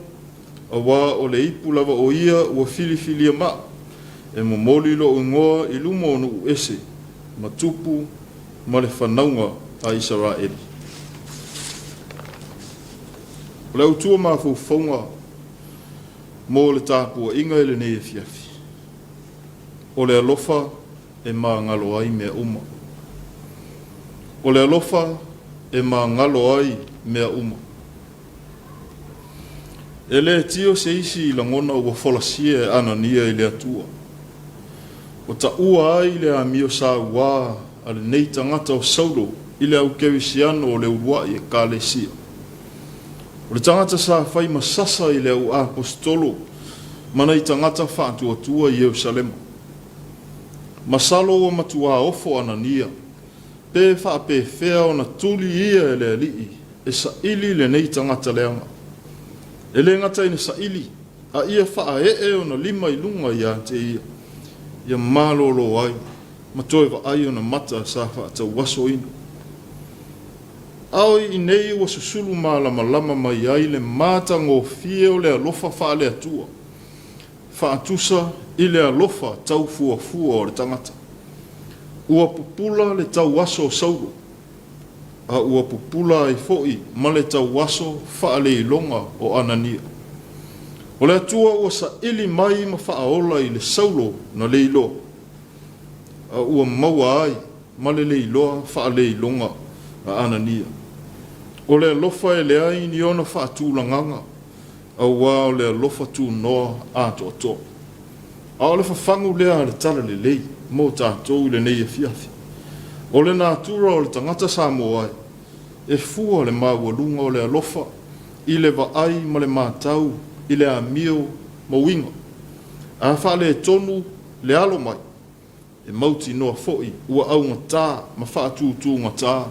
auā o le ipu lava o ia ua filifilia maʻu, e momoli loʻu igoa i luma o nuu ese, ma tupu ma le fanauga a Isaraeli. O le autu o mafaufauga mo le tapuaiga i lenei afiafi, o le alofa e magalo ai mea uma. O le alofa e magalo ai mea uma. E le tio se isi i lagona ua folasia e Anania i le Atua. Ua taua ai le amio sauā a lenei tagata o Saulo i le au kerisiano o le uluai Ekalesia. O le tagata sa fai ma sasa i le au aposetolo ma nai tagata faatuatua i Ierusalema. Masalo ua matuā ofo Anania, pe faapefea ona tuli ia e le Alii e saili lenei tagata leaga. E le gata ina saili, a ia faaee ona lima i luga ia te ia, ia malolo ai ma toe vaai ona mata sa faatauasoina. A o i inei ua susulu malamalama mai ai le matagofie o le alofa faale-Atua, faatusa i le alofa taufuafua o le tagata. Ua pupula le tauaso o Saulo, a ua pupula ai foi ma le tauaso faaleiloga o Anania. O le Atua ua saili mai ma faaola i le Saulo na leiloa, a ua maua ai ma le leiloa faaleiloga a Anania. O le alofa e leai ni ona faatulagaga, auā o le alofa tunoa atoatoa. A o le fafagu lea a le Talalelei mo tatou i lenei afiafi. O le natura o le tagata Samoa e fua le maualuga o le alofa i le vaai ma le matau i le amio ma uiga. A faaletonu le alo mai, E mautinoa foi ua augata ma faatutugata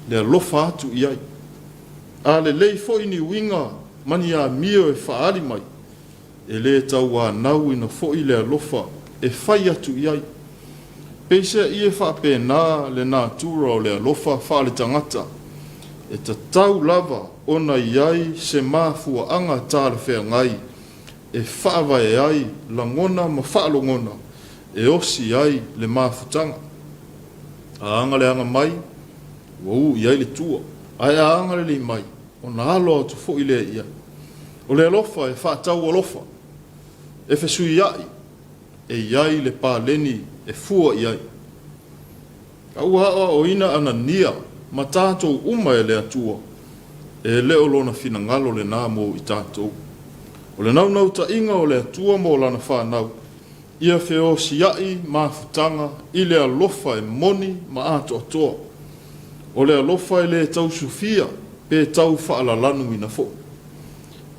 le alofa atu i ai. A lelei foi ni uiga ma ni amio e faaali mai, e le tauanauina foi le alofa e fai atu i ai. Peiseai e faapena le natura o le alofa faaletagata, e tatau lava ona i ai se mafuaaga talafeagai e faavae ai lagona ma faalogona e osi ai le mafutaga. A agaleaga mai, ua u i ai le tua, ae a agalelei mai, ona alo atu foi lea i ai. O le alofa e faataualofa, e fesuiaʻi, e i ai le paleni e fua i ai. A ua aoaoina Anania ma tatou uma e le Atua, e le o lona finagalo lena mo i tatou. O le naunautaiga o le Atua mo Lana fanau, ia feosia'i mafutaga i le alofa e moni ma atoatoa. O le alofa e le tausufia pe tau faalalanuina foi.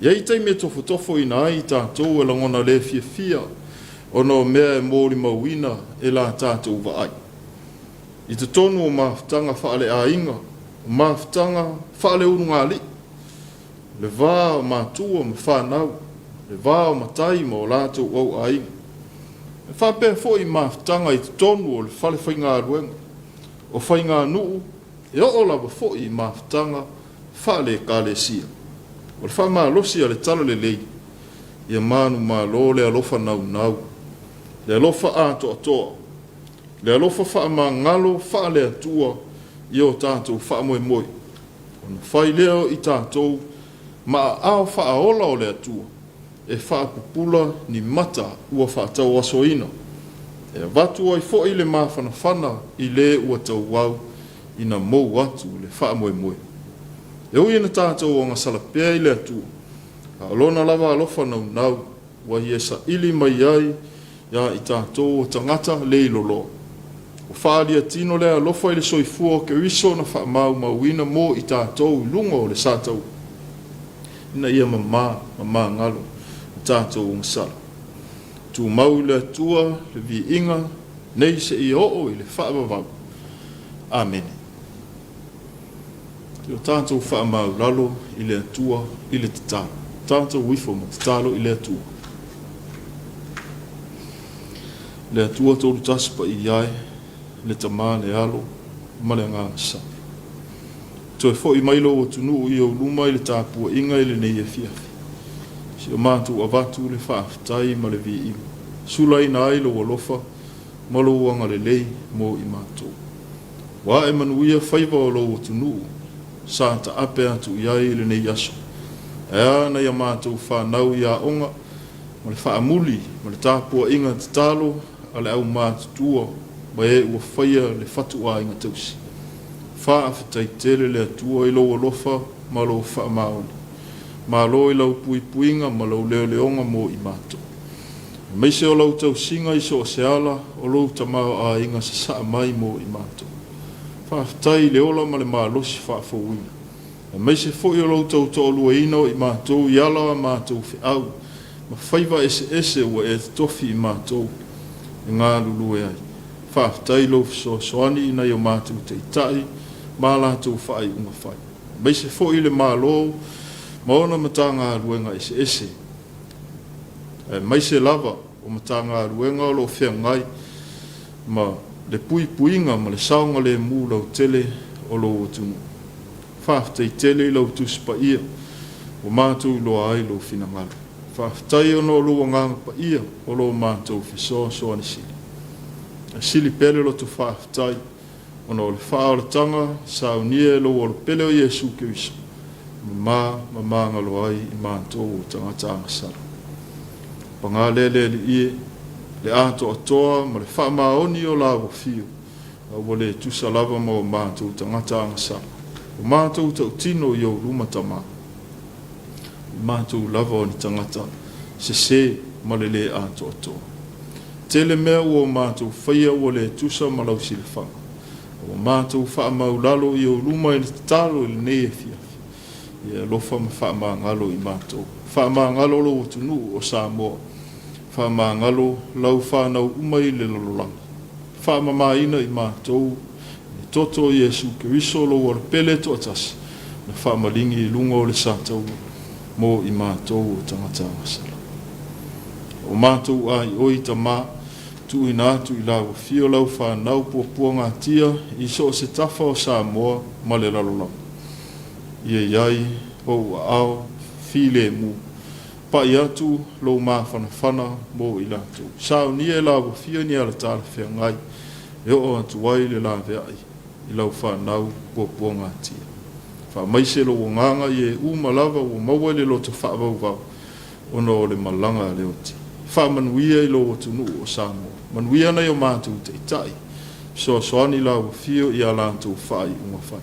E i ai taimi e tofotofoina ai i tatou e lagona le fiafia ona o mea e molimauina e la tatou vaai. I totonu o mafutaga faaleaiga, o mafutaga faaleulugalii, le va o matua ma fanau, le va o matai ma o latou auaiga. E faapea foi i mafutaga i totonu o le falefaigaluega, o faiganuu, e oo lava foi i mafutaga faale-Ekalesia. O le faamalosi a le Talalelei, ia manumalo le alofa naunau, le alofa atoatoa, le alofa faamagalo faale-Atua i o tatou faamoemoe, ona fai lea o i tatou ma aao faaola o le Atua e faapupula ni mata ua faatauasoina, e avatu ai foi le mafanafana i le ua tauau ina mou atu le faamoemoe. E ui ina tatou agasala pea i le Atua, a o Lona lava alofa naunau ua Ia saili mai ai iā i tatou o tagata leiloloa. Ua faaalia tino le alofa i le soifua o Keriso na faamaumauina mo i tatou i luga o le sataua, ina ia mamā ma magalo le tatou agasala. Tumau i le Atua le viiga nei seia oo i le faavavau. Amene. Ia o tatou faamaulalo i le Atua i le tatalo. Tatou ifo ma tatalo i le Atua. Le Atua Tolutasi Paia e, le Tama, le Alo ma le Agaga Sa. Toe foi mai lou atunuu i ou luma i le tapuaiga i lenei afiafi. Si o matou avatu le faafetai ma le viiga, sulaina ai lou alofa ma lou agalelei mo i matou. Ua ae manuia faiva o lou atunuu sa taape atu i ai i lenei aso. Ae a nai a matou fanau i aoga ma le faamuli ma le tapuaiga tatalo a le aumatutua ma e ua faia le fatuaiga tausi. Faafetai tele le Atua i lou alofa ma lou faamaoni. Malo i lau puipuiga ma lau leoleoga mo i matou. Aemaise o lau tausiga i so o se ala o lou tamaoaiga sasaa mai mo i matou. Faafetai i le ola ma le malosi faafouina, aemaise foi o lou tau toaluaina o i matou i ala o a matou feau ma faiva eseese ua e totofi i matou e galulue ai. Faafetai i lou fesoasoani i nai o matou taitai ma a latou faaiuga fai, aemaise foi i le Malo ma ona Matagaluega eseese. aemaise lava o Matagaluega o lo o feagai ma le puipuiga ma le saogalemu lautele o lou atunuu. Faafetai tele i lau Tusi Paia ua matou iloa ai lou finagalo. Faafetai ona o lou Agaga Paia o lo matou fesoasoani sili. Ae sili pea le loto faafetai ona o le faaolataga saunia e lou Alopele o Iesu Keriso, mamā ma magalo ai i matou o tagata agasala. Paga lea le Alii e, le atoatoa ma le faamaoni o la ua fiu, a ua le tusa lava ma o matou tagata agasala, o matou tautino i ou luma Tama. O matou lava o ni tagata sese ma le le atoatoa. Tele mea ua o matou faia ua le tusa ma lau silafaga. A ua matou faamaulalo i ou luma i le tatalo i lenei afiafi, ia e alofa ma faamagalo i matou. Faamagalo lou atunuu o Samoa. Faamagalo lau fanau uma i le lalolagi. Faamamaina i matou i le toto o Iesu Keriso lou Alopele toatasi na faamaligi i luga o le sataua mo i matou o tagata agasala. O matou aioi Tama, tuuina atu i lau afio lau fanau puapuagatia i so o se tafa o Samoa ma le lalolagi. Ia i ai ou aao filemu, pai atu lou mafanafana mo i latou. Saunia e lau afio ni ala talafeagai e oo atu ai le laveai i lau fanau puapuagatia. Faamaise lou agaga i e uma lava ua maua i le loto faavauvau ona o le malaga a le oti. Faamanuia i lou atunuu o Samoa. Manuia nai o matou taitai. Fesoasoani lau afio i a latou faaiuga fai.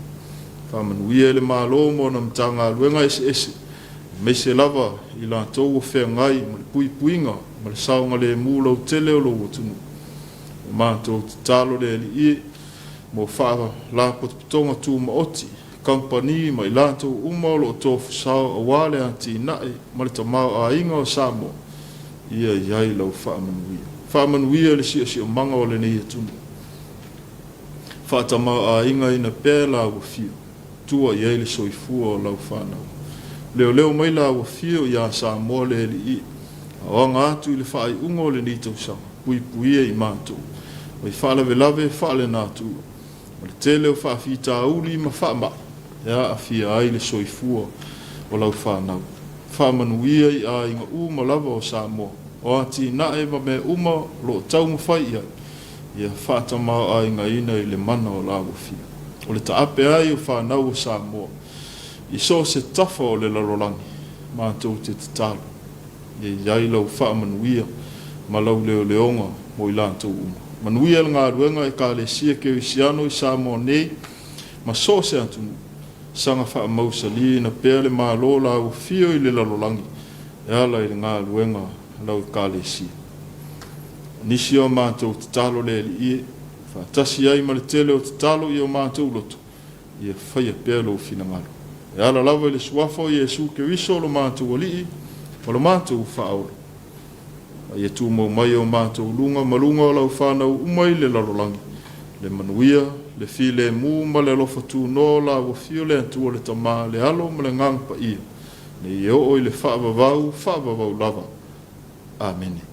Faamanuia i le Malo ma ona Matagaluega eseese. Aemaise lava i latou ua feagai ma le puipuiga ma le saogalemu lautele o lou atunuu. Ua matou tatalo le Alii e mo Faalapotopotoga Tumaoti, Kamupani ma i latou uma o lo o tofusao aua le atinae ma le tamaoaiga o Samoa, ia i ai lau faamanuia. Faamanuia i le siosiomaga o lenei atunuu. Faatamaoaigaina pea la ua afio. Tua i ai le soifua o lau fanau. Leoleo mai la ua afio ia Samoa le Alii, aoaga atu i le faaiuga o lenei tausaga, puipuia i matou, mai faalavelave faalenatura, ma le tele o faafitauli ma faamai e aafia ai le soifua o lau fanau. Faamanuia i aiga uma lava o Samoa, o atinae ma mea uma o lo o taumafai i ai, ia faatamaoaigaina i le mana o la ua fia. O le taape ai o fanau o Samoa i so o se tafa o le lalolagi, matou te tatalo, ia i ai lau faamanuia ma lau leoleoga mo i latou uma. Manuia le galuega Ekalesia Kerisiano i Samoa nei ma so o se atunuu, saga faamausaliina pea le Malo o la ua fio i le lalolagi e ala i le galuega a lau Ekalesia. O nisi o a matou tatalo le Alii e, faatasi ai ma le tele o tatalo i o matou loto, ia faia pea lou finagalo. E ala lava i le Suafa o Iesu Keriso lo matou Alii ma lo matou Faaola. A ia tumau mai o matou luga ma luga o lau fanau uma i le lalolagi, le manuia, le filemu ma le alofa tunoa o la ua afio le Atua le Tama, le Alo ma le Agaga Paia, nei e oo i le faavavau, faavavau lava. Amene.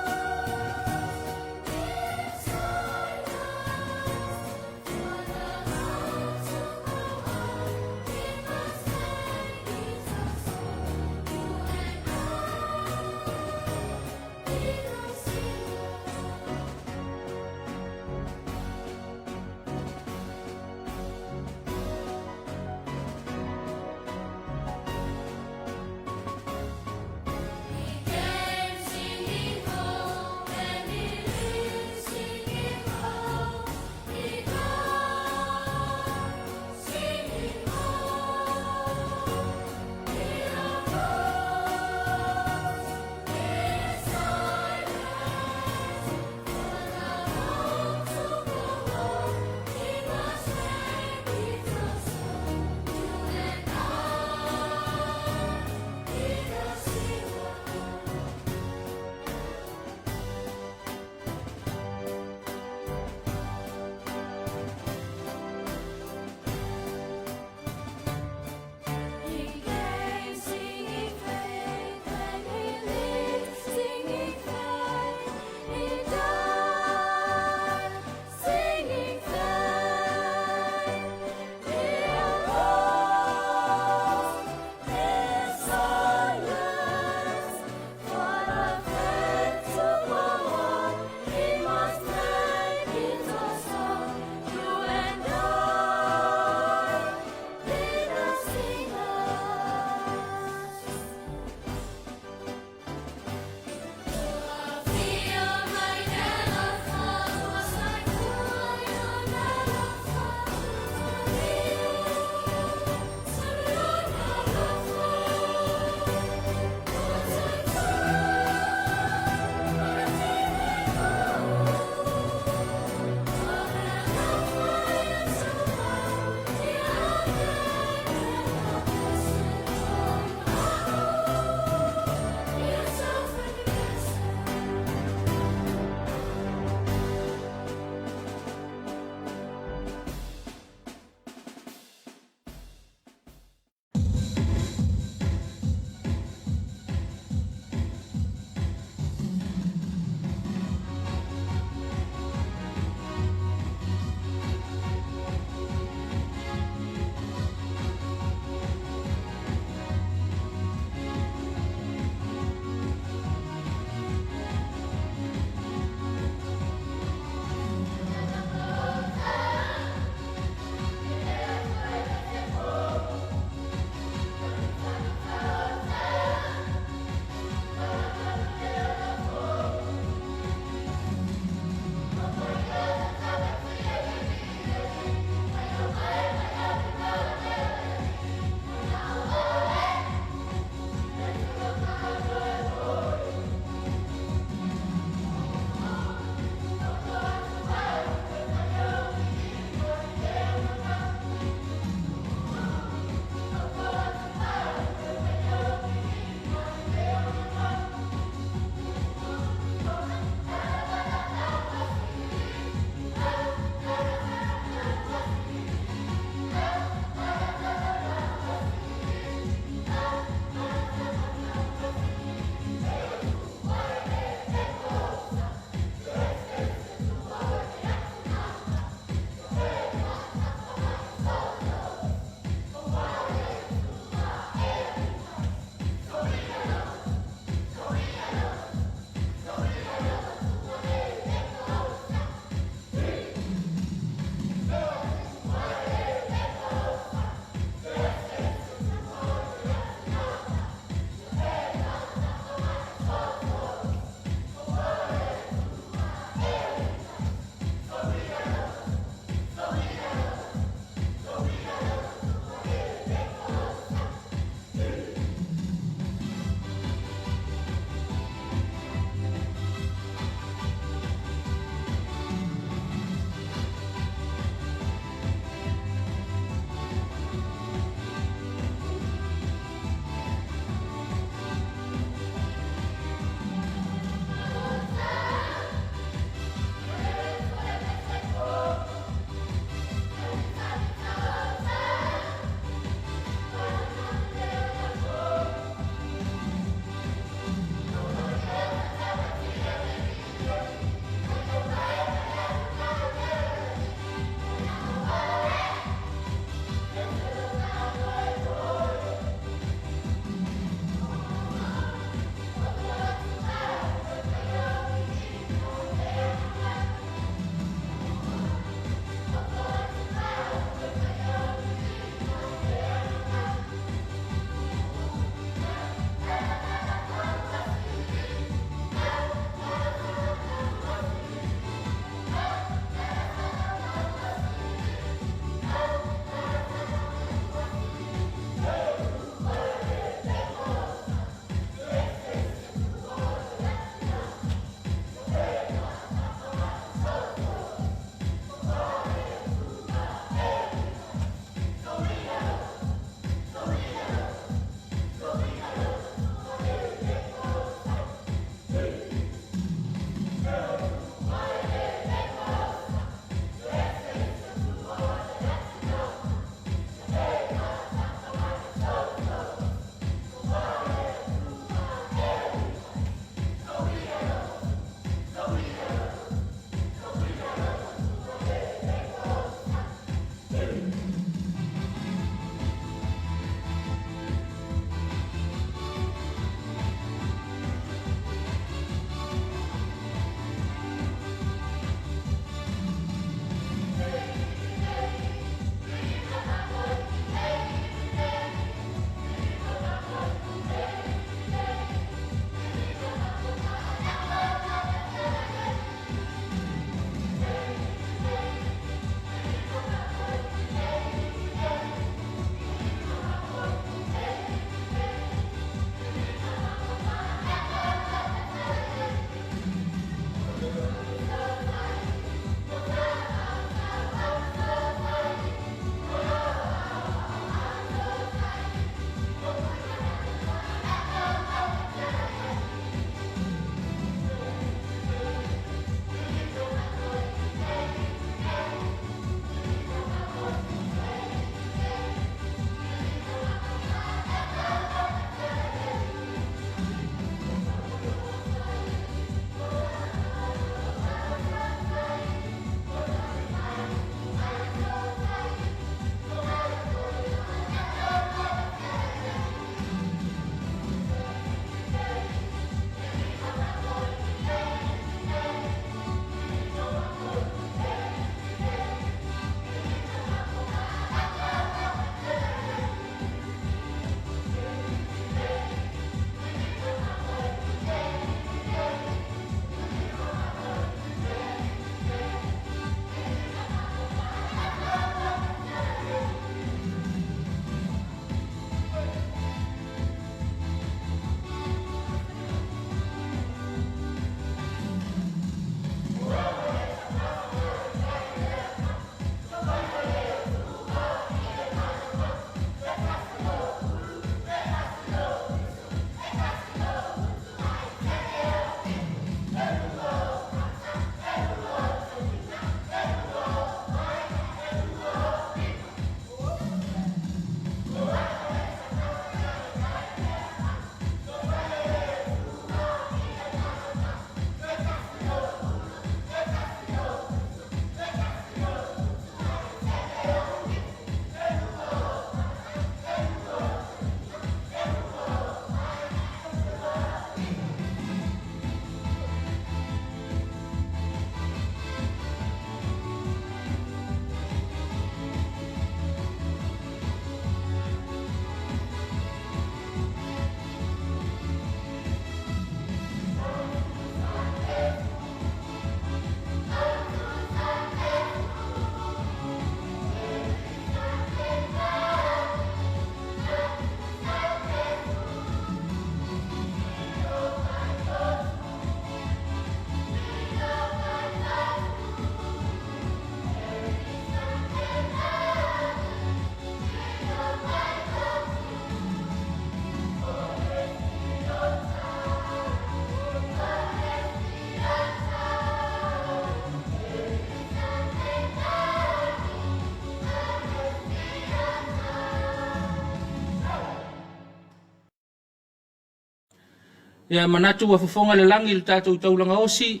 Ia manatu ua fofoga le lagi i le tatou taulaga osi,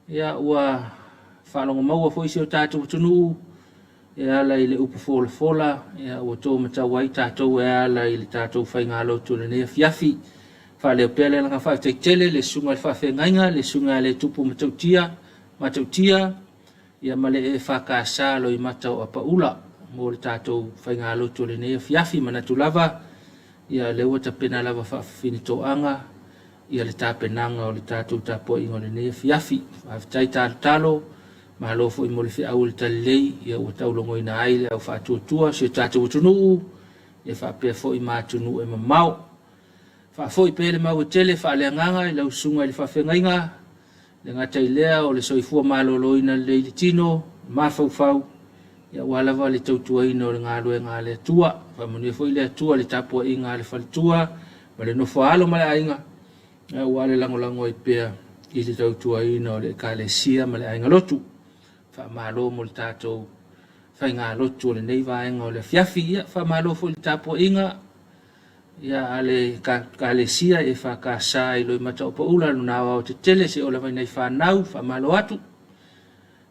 ia ua faalogo maua foi si o tatou atunuu e ala i le upu folafola, ia ua to matau ai tatou e ala i le tatou faigalotu i lenei afiafi. Faaleo pea le agaga faafetai tele i le susuga i le faafeagaiga, le susuga ia Letupu Matautia, Matautia, ia ma le EFKS Loimata o Apaula mo le tatou faigalotu o lenei afiafi. Manatu lava, ia lea ua tapena lava faafafine toaga ia le tapenaga o le tatou tapuaiga o lenei afiafi. Faafetai talotalo, malo foi mo le feau o le talalelei, ia ua taulogoina ai le au faatuatua o si o tatou atunuu, ia faapea foi ma atunuu e mamao. Faafoi pea le mau e tele faaleagaga i lau susuga i le faafeagaiga, le gata i lea o le soifua maloloina lelei i le tino, le mafaufau, ia aua lava le tautuaina o le galuega a le Atua. Faamanuia foi le Atua i le tapuaiga a le faletua ma le nofo a alo ma le aiga, aua le lagolago ai pea i le tautuaina o le Ekalesia ma le aiga lotu. Faamalo mo le tatou faigalotu o lenei vaega o le afiafi. Ia, faamalo foi i le tapuaiga ia a le Ekalesia EFKS i Loimata o Paula, lona aoaotetele seia oo lava i nai fanau. Faamalo atu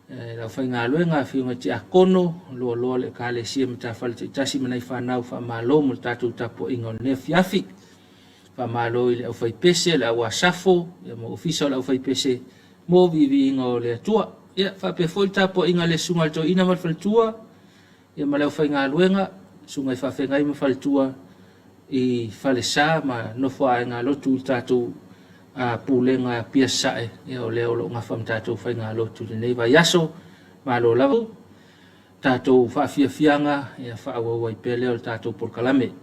le aufaigaluega, afioga i tiakono, loaloa o le Ekalesia Matafale Taitasi ma nai fanau, faamalo mo le tatou tapuaiga o lenei afiafi. Faamalo i le aufaipese, le au asafo, ia ma ofisa o le aufaipese mo viiviiga o le Atua. Ia, faapea foi le tapuaiga a le susuga i le toeaina ma le faletua, ia ma le aufaigaluega, susuga i faafeagai ma faletua i falesa ma nofoaaiga lotu i le tatou pulega Apia Sasae, ia o lea o lo o gafa ma tatou faigalotu i lenei vaiaso. Malo lava tatou faafiafiaga, ia faaauau ai pea lea o le tatou polokalame.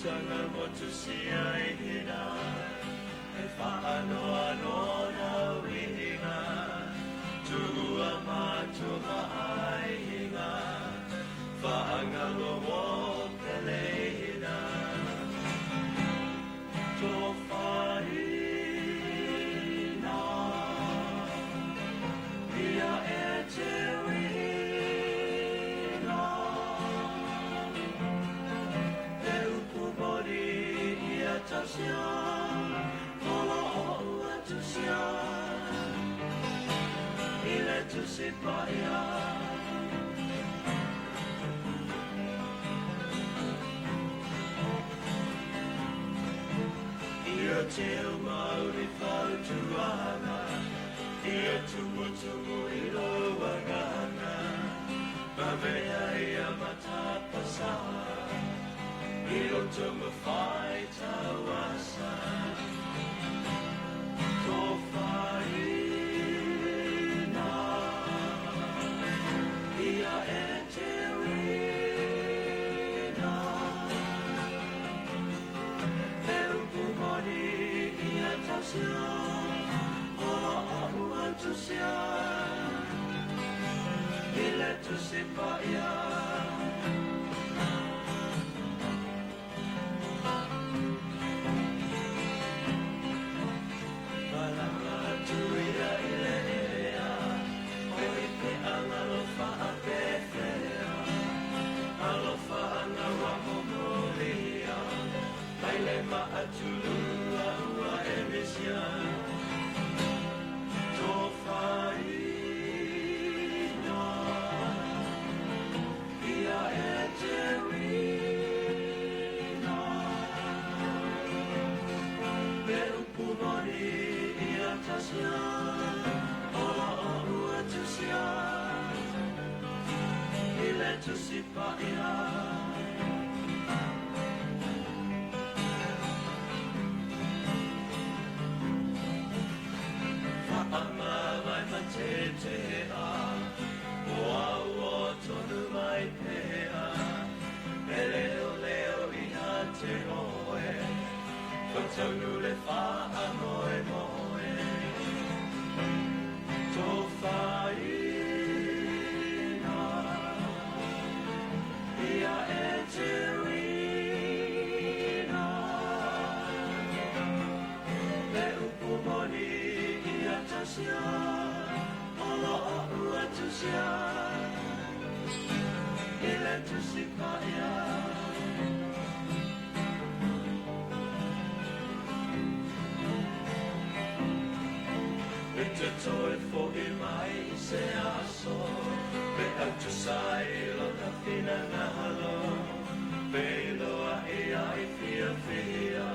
Tanga motu sia i hina E whaanoa nona wihinga Tuua mātua ai hinga Whaangalo o pele hina Tō whaina Ia e te wina E upu mori ia tausia Ola o ua tusia I le tusi paia Ia te o mauri whautuana Ia tumu tumu i roangana Mawea ia matapasa I roto mawhai tauasa Tō whaina Ia e te wina E upu mori ia tausia Ola o ua tusia I le tusi paia Malanga atu ia i le ea O i pe anga lofa a pefea Alofa anga wa momolia Mai le maatulua ua e misia Tō whaina Ia e te wina Me upu mori ia tasia Ola o ua tusia I le tusi paia Whaama mai ma te te a O au o tonu mai pea E leo leo i a te oe Whataunu le whaa moe moe Tō whaina Ia e te wina Me upu mori ia tasia Ola o ua tusia I le tusi paia E te toe fo'i mai i se aso Pe atu sai lo ta whina ngalo Pe loa i ai fia fia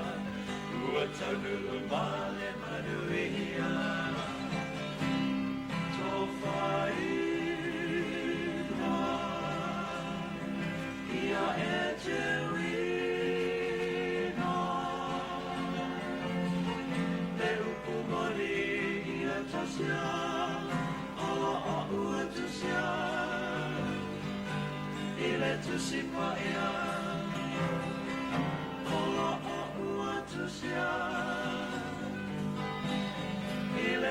Ua taunu male manuia Tō whaina Ia e te wina Me upu mori ia tasia Ola o ua tusia I le tusi paia Ola o ua tusia I le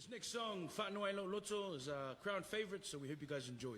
This next song, Whaanoa Lou Loto, is a crowd favorite, so we hope you guys enjoy.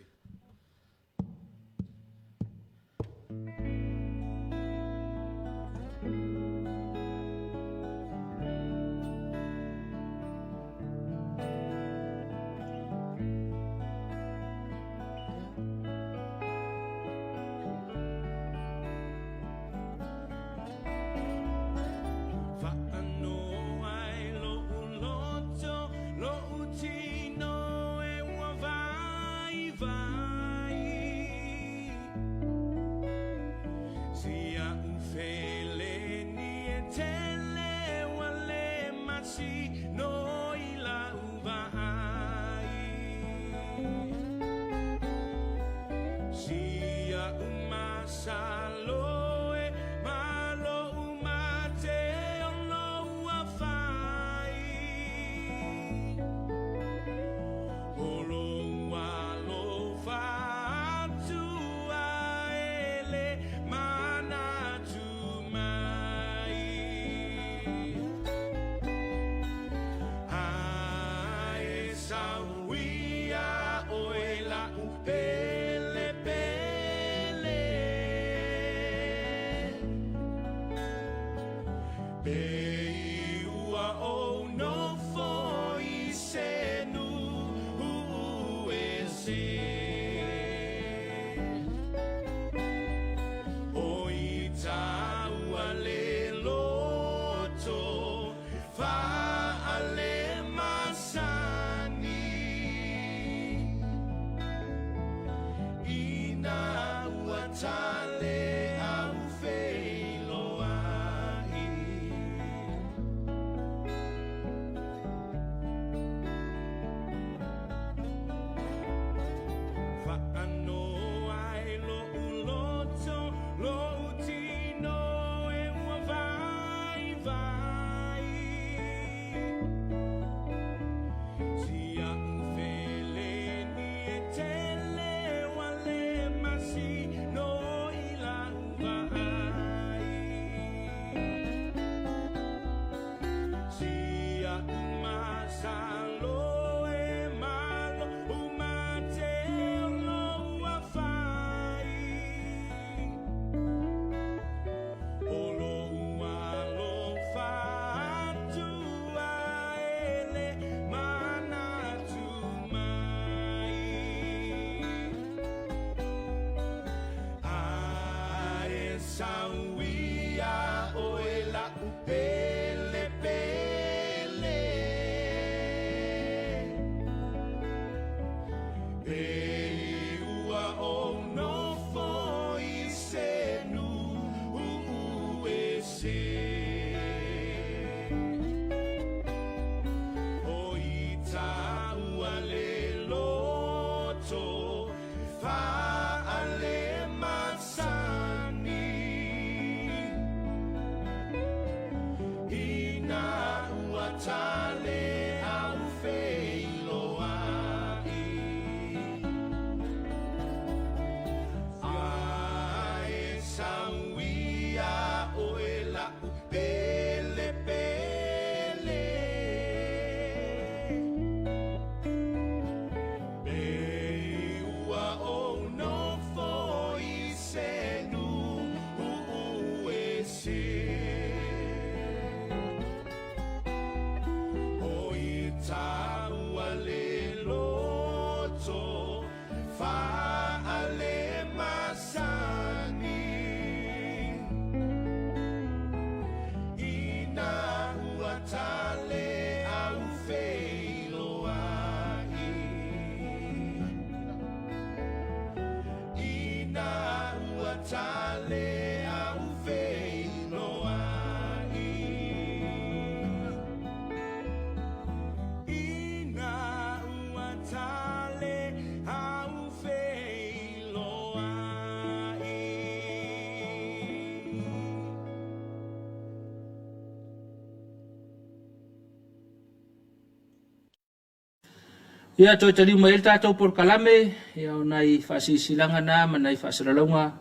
Ia, toe taliu mai ai le tatou polokalame, ia o nai faasilasilaga na ma nai faasalalauga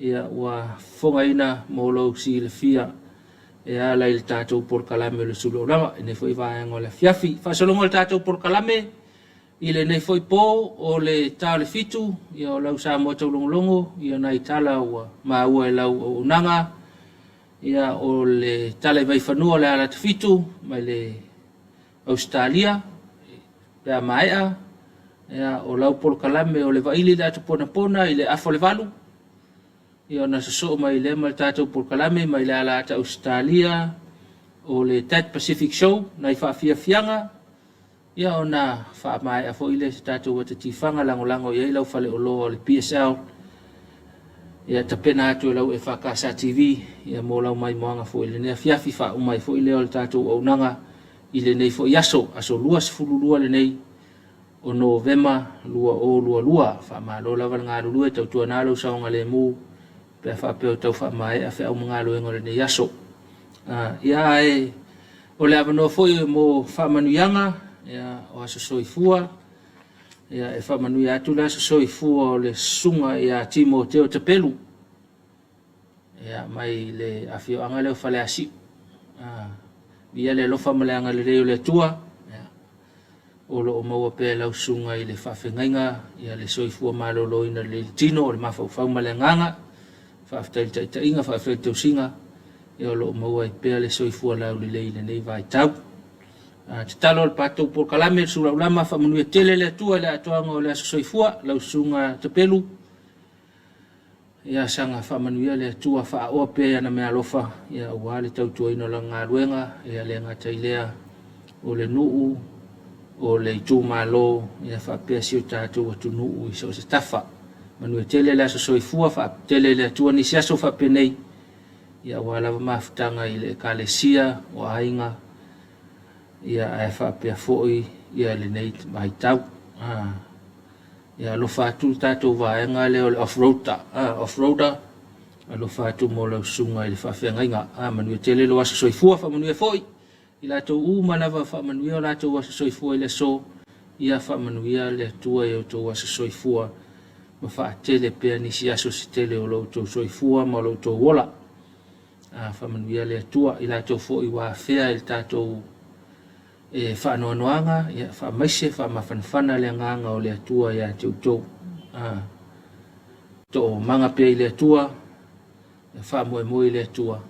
ia ua fofogaina mo lou silafia. e ala i le tatou polokalame o le Suluaulama i lenei foi vaega o le afiafi. Faasologa o le tatou polokalame i lenei foi po o le ta o le fitu, ia o lau Samoa taulogologo, ia nai tala ua maua e lau auaunaga, ia o le tala i Vaifanua o le Alata Fitu mai le Ausetalia, pe a maea, ia o lau polokalame o le Vaili i le Ata Ponapona i le afa o le valu, ia ona sosoo mai lea ma le tatou polokalame mai le Alaata Ausetalia o le That Pacific Show, nai faafiafiaga, ia ona faamaea foi lea i se tatou ata tifaga lagolago i ai lau faleoloa o le PSL, ia tapena atu e lau EFKS TV ia mo lau maimoaga foi i lenei afiafi, faauma ai foi lea o le tatou auaunaga i lenei foi aso, aso 22 lenei o Novema 2022. Faamalo lava le galulue, tautuana lou saogalemu pe a faapea o tau faamaea feau ma galuega o lenei aso. Ia ae o le avanoa foi mo faamanuiaga ia, o aso soifua, ia, e faamanuia atu le aso soifua o le susuga ia Timoteo Tapelu ia, mai le afioaga lea o Faleasiu. Viia le alofa ma le agalelei o le Atua ia, o lo o maua pea e lau susuga i le faafegaiga ia, le soifua maloloina lelei le tino o le mafaufau ma le agaga. Faafetai i le taitaiga, faafetai i le tausiga ia, o lo o maua ai pea le soifua laulelei i lenei vaitau. Tatalo le patou polokalame le Sulaulama, faamanuia tele le Atua i le atoaga o le aso soifua, lau susuga Tapelu. Ia saga faamanuia le Atua faaoa pea i ana meaalofa ia aua le tautuaina o lana galuega, ia le gata i lea o le nuu, o le itumalo, ia faapea si o tatou atunuu i so o se tafa. Manuia tele le aso soifua, faatele le Atua nisi aso faapenei, ia aua lava mafutaga i le Ekalesia, o aiga, ia ae faapea foi ia lenei vaitau. Ia alofa atu le tatou vaega lea o le off-roader, off-roader, alofa atu mo lau susuga i le faafeagaiga. Manuia tele lou aso soifua, faamanuia foi i latou uma lava faamanuia o latou aso soifua i le aso. Ia faamanuia le Atua i outou aso soifua ma faatele pea nisi aso se tele o lo outou soifua ma lo outou ola. Faamanuia le Atua i latou foi ua afea i le tatou E faanoanoaga, ia faamaise, faamafanafana le agaga o le Atua ia te outou. A toomaga pea i le Atua, ia faamoemoe i le Atua,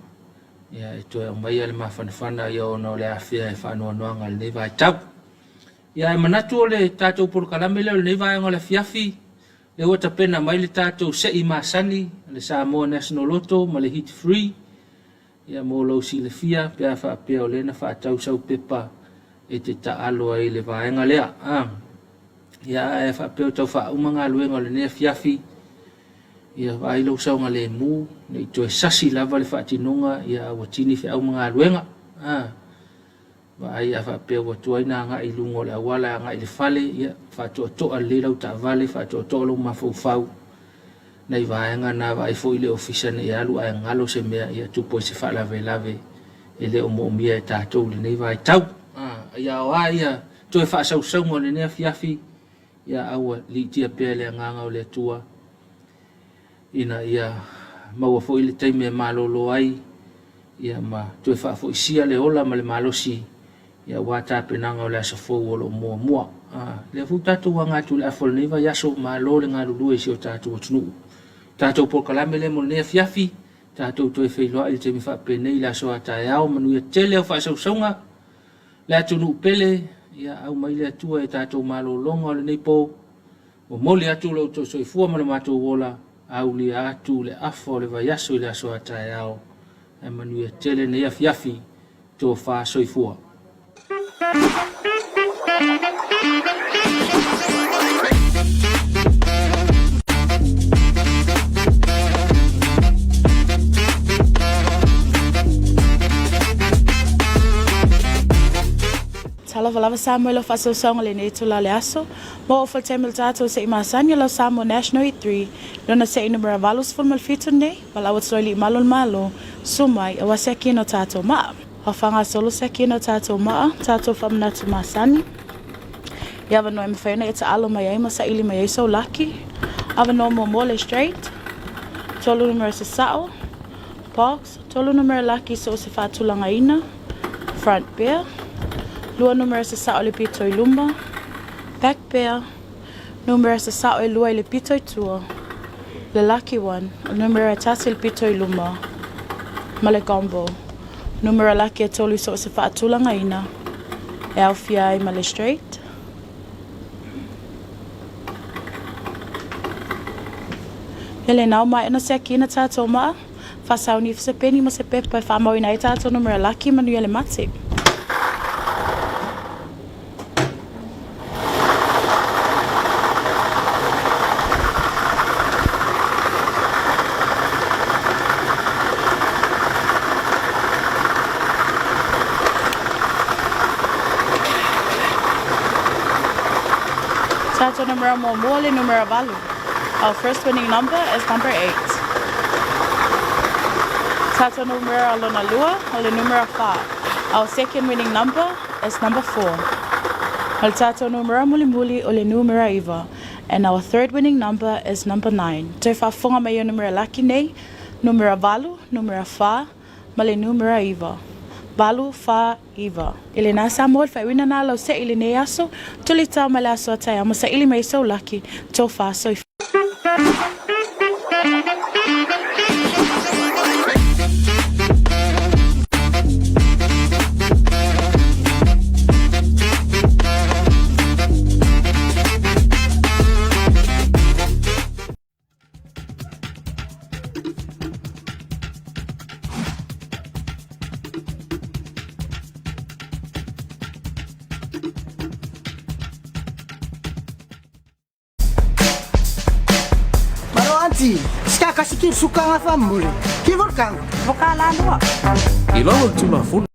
ia e toe aumaia le mafanafana ia ona o le afea e faanoanoaga i lenei vaitau. Ia ae manatu o le tatou polokalame lea o lenei vaega o le afiafi, lea ua tapena mai le tatou sei masani, le Samoa National Lotto ma le Hit Free, Ia mo lou silafia pe a faapea o lea na faatau sau pepa e te taalo ai i le vaega lea. A. Ia ae faapea o tau faauma galuega o lenei afiafi, ia vaai lou saogalemu, ne i toe sasi lava le faatinoga, ia a ua tini feau ma galuega. A. Vaai a faapea ua tuai na agai i luga o le auala agai i le fale, ia faatoatoa lelei lau taavale, faatoatoa lou mafaufau nai vaega na, vaai foi le ofisa ne i alu ae galo se mea, ia tupu ai se faalavelave e le o moomia e tatou i lenei vaitau. Ia o a ia toe faasausauga o lenei afiafi, ia a ua liitia pea le agaga o le Atua ina ia maua foi le taimi e malolo ai ia ma toe faafoisia le ola ma le malosi ia aua tapenaga o le aso fou o lo o muamua. A, lea foi ua tatou aga atu i le afa o lenei vaiaso, malo le galulue i si o tatou atunuu. Tatou polokalame lea mo lenei afiafi, tatou toe feiloai i le taimi faapenei i le aso a taeao, manuia tele au faasausauga, le atunuu pele, ia aumai le Atua i tatou malologa o lenei po. Momoli atu lo outou soifua ma lo matou ola, aulia atu le afa o le vaiaso i le aso a taeao. Ae manuia tele nei afiafi, tofa soifua. Talofa lava Samoa i lau faasausauga lenei itula o le aso. Mo ofa le taimi o le tatou se'i masani o lau Samoa National 83, lona se'i numera 87 nei, valaau atu loa i alii malu o le Malo, susu mai, aua se akina o tatou maa. Ua faagasolo se akina o tatou maa, tatou faamanatu masani, i avanoa e mafai ona e taalo mai ai ma saili mai ai sou laki. Avanoa muamua le straight, tolu numera sasao. Box, tolu numera laki so o se faatulagaina, front pair, lua numera sasao i le pito i luma, back pair, numera sasao e lua i le pito i tua, le lucky one, o le numera e tasi i le pito i luma, ma le combo, numera laki e tolu i so o se faatulagaina, e aofia ai ma le straight. Ia lena ua maea ona siakiina tatou maa, faasauni ifo se peni ma se pepa e faamauina ai tatou numera laki manuia le mate. Tatou numera muamua le numera valu. Our first winning number is number 8. Tatou numera lona lua o le numera fa. Our second winning number is number 4. O le tatou numera mulimuli o le numera iva. And our third winning number is number 9. Toe faafofoga mai i numera laki nei, numera valu, numera fa, ma le numera iva. Valu, fa, iva. I lena Samoa le faaiuina na lau se'i i lenei aso, tuli tao mai le aso a taeao ma saili mai sou laki, tofa soifua. Maro anti, ska kasikir sukanga famule. Ki volkang. Voka la lua. I lalo o le Tulafono.